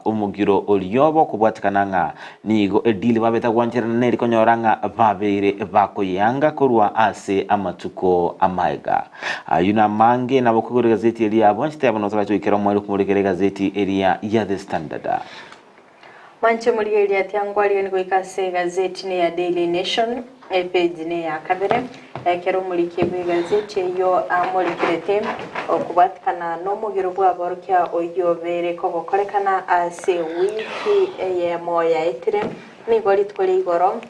omogiro oriobo kobwatekana ng'a nigo edeal babete gwancherana neri konyora ng'a babeire bakoyeanga korwa ase amatuko amaega. Ayio namange nabo koigora egazeti eria bwanchete abo notorache goikera omoerio komorekera egazeti eria ya The Standard. Mwanche morigereria tiangwarigani goika ase egazeti ne ya Daily Nation, epeji ne ya kabere, ekero omoriki bw'egazeti eyio amorekerete okobwatikana nomogiro bw'aborokia oyio obeire kogokorekana ase ewiki eyemo yaetire, nigo rituko ria igoro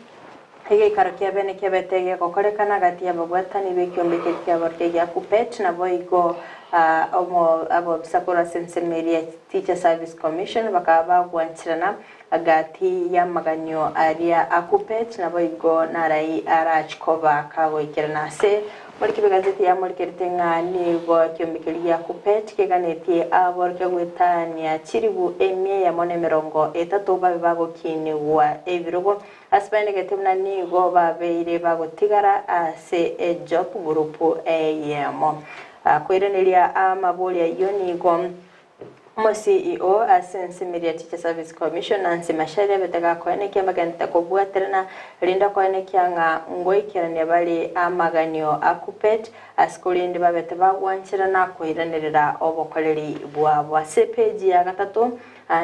egeikaro kia bene kiabete gegokorekana gati y'ababwatani b'ekiombe ekeria ki'aborokia gia Kuppet naboigo abobisa korwa ase ensemo eria Teacher Service Commission bakaba bagwancherana gati y'amaganio aria a Kuppet naboigo narai arach koba kagoikerana ase Moriki b'egazeti yamorikerete ng'a nigo ekiombe keria gia Kuppet keganetie aborokia goetania chilifu emia eyemo na emerongo etato babe bagokinigwa ebirogo Ase baenegete buna nigo babeire bagotigara ase ejob group eyemo. Koiraneria amabori ayio nigo omo CEO ase ensemeri ya Teacher Service Commission Nancy Macharia abete gakoenekia mbagentete kobwaterana rinde okoenekia ng'a ngoikerania bare amaganio a Kuppet ase korende babete bagwancherana koiranerera obokoreri bwabo. Ase epeji ya gatato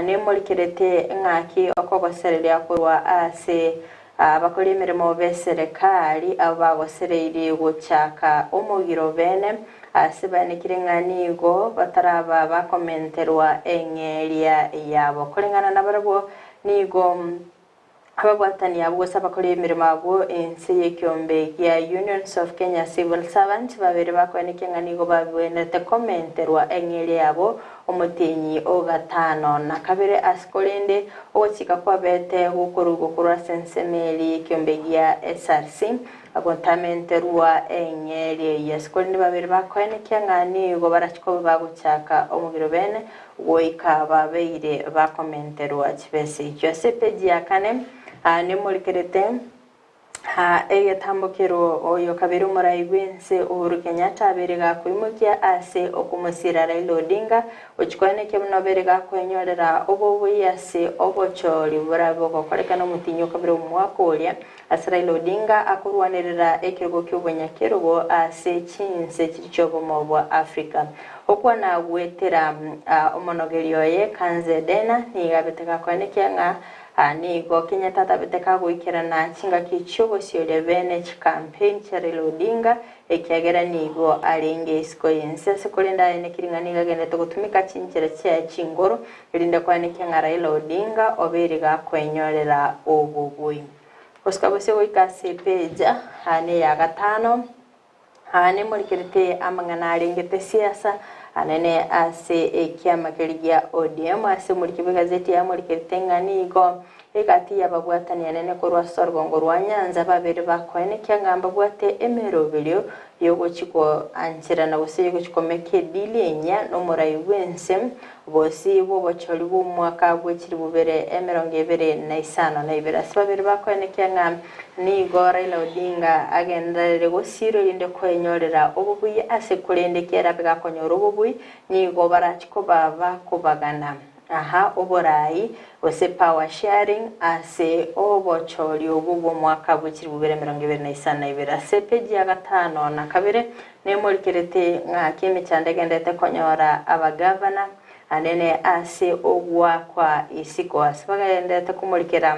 Nemorikerete ng'aki okogosereria korwa ase abakori emeremo b'eserekari abwo bagosereirie gochaka omogiro bene, ase baenekire ng'a nigo bataraba bakomenterwa eng'eria yabo. Koreng'ana nabarabwo nigo Ababwatani abwo gose abakori emeremo abwo ense y'ekiombe gia Unions of Kenya Civil Servants babere bakoenekia ng'a nigo babwenerete komenterwa eng'eria yabo omotienyi o gatano na kabere ase korende ogochika kwabete gokorugwa korwa ase ensemo eria y'ekiombe gia SRC gotamenterwa eng'eria eyio ase korende babere bakoenekia ng'a nigo barachi koba bagochaka omobiro bene Goika babeire bakomenterwa chibesa echio. Ase epeji ya kane, nemorikerete Egetambokero oyo kabere omorai bw'ense Uhuru Kenyatta abeire gakoimokia ase okomosiira Raila Odinga gochia koenekia buna obeire gakoenyorera obobui ase obochori borabe bogokorekana omotinyi o kabere omwaka oria ase Raila Odinga akorwanerera ekerogo ki'obonyakerogo ase chinse chiria chi'obomo bwa Africa. Okwana goetera omonogeri oye Kanze Dena nigo abete gakoenekia ng'a Nigo Kenyatta atabete kagoikerana chingaki chi'ogosioria bene chicampaign chia Raila Odinga ekiagera nigo arenge isiko y'ense ase korende aenekiri ng'a nigo agenderete gotumeka chinchera chiaye chingoro erinde koenekia ng'a Raila Odinga obeire gakoenyorera obobui. Gosuka bosio goika ase epage neya gatano. Aa nemorikerete amang'ana arengete siasa anene ase ekiama keria gia ODM. Ase omoriki bw'egazeti yamorikerete ng'a nigo egati y'ababwatani anene korwa ase orugongo rwa Nyanza babere bakoenekia ng'a mbabwate emeroberio y'ogochia koancherana gose y'ogochia komeka edili enyia nomorai bw'ense Bosi bw'obochori bw'omwaka bwe chilifu bibere 25. Ase babere bakoenekia ng'a nigo Raila Odinga agenderere gosiirwa erinde koenyorera obobui ase korende ekiagera gakonyora obobui nigo barachi koba bakobagana aha oborai gose power sharing ase obochori obwo bw'omwaka bwe chilifu bibere 25. Ase epeji ya gatano na kabere Nemorikerete ng'aki emechando egenderete konyora abagavana anene ase ogoakwa isiko ase bagenderete komorikera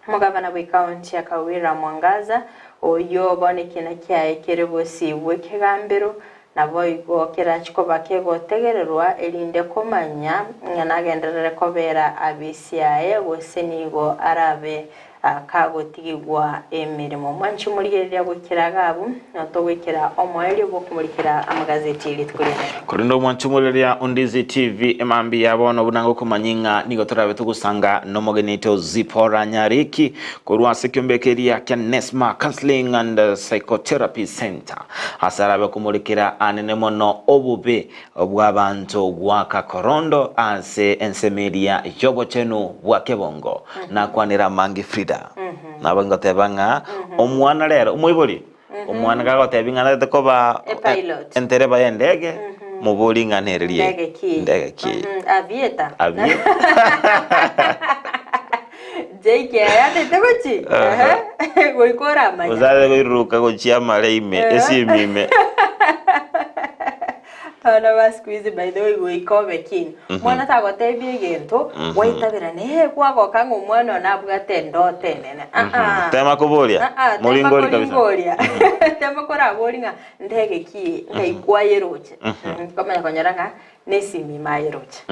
omogavana bw'ekaunti ya Kawira Mwangaza oyio bono ekiina kiaye kere bosio bw'ekegambero naboigo kerachi koba kegotegererwa erinde komanya ng'a nagenderere kobera abisi yaye gose nigo arabe Akagotigigwa emeremo. Mwanche omorigereria goikera Agabu, na togoikera omoerio bw'okomorikera amagazeti rituko ria rero. Korende omwanche omorigereria o Ndizi TV emambia ya bono buna ngokomanyia ng'a nigo torabe togosanga nomogeni oito Zipporah Nyariki korwa ase ekiombe keria kia Nesma Counseling and Psychotherapy Centre ase arabe okomorikera anene mono obobe bw'abanto goaka korondo ase ensemo eria y'obochenu bwa kebongo. Nakwanire amange Frida. Nabo ngoteba ng'a omwana rero omoibori omwana gagotebia ng'a narete koba A pilot. entereba y'endege mobori ng'a nererie Ndege ki? ndege ki? Aviator. Aviator. JK yatete gochi? Aha. Goika oramanya. Gose are koiruruka gochia amare ime esimi ime. Abana ba siku hizi by the way goika obe keen. Mwana tagotebia egento, gwaitabera ne kwagoka ng'a omwana one abwate endoto enene. Ah ah. Tema koboria. Ah ah, tema Moringori kabisa. koringoria. Tema korabori ng'a ndege ki ng'ai kwayeroche. Komanya konyora ng'a nesimi ime ayeroche.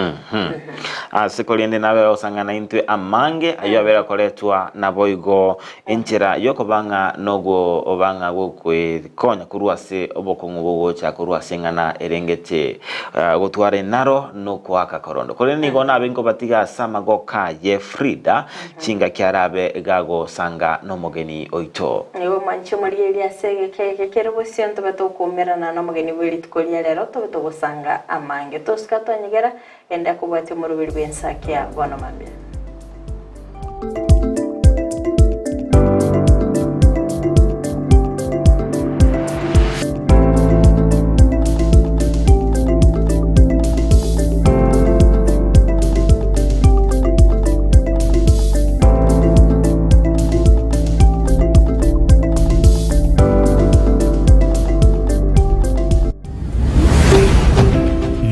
Ase korende nabe gosang'ana intwe amange ayio abere akoretwa naboigo enchera yokoba ng'a nogoba ng'a gokwekonya korwa ase obokong'u bogocha korwa ase eng'ana erengete gotwara enaro nokoaka korondo. Korende nigo nabe nkobatiga ase amagoka aye Frida chingaki arabe gagosanga nomogeni oito. Nigo mwanche omorigereria ase egeka eke kere bosio ntobe tokoumerana nomogeni bwe rituko ria rero tobe togosanga amange. Tosuka twanyegera, genda kobwatia omoroberi bw'ensakia bono mambia.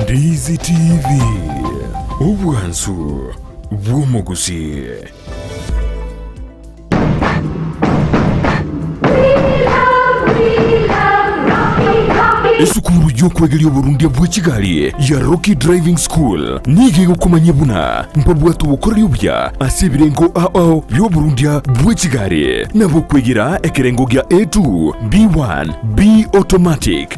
Ndizi TV, obwansu bw'omogusii. Esukuru y'okwegeria oborundia bwe chigari ya Rocky Driving School nigo egokomanyia buna mbabwate obokoreri obuya ase ebirengo ao ao bi'oborundia bwe chigari, nabo okwegera ekerengo gia A2, B1, B automatic.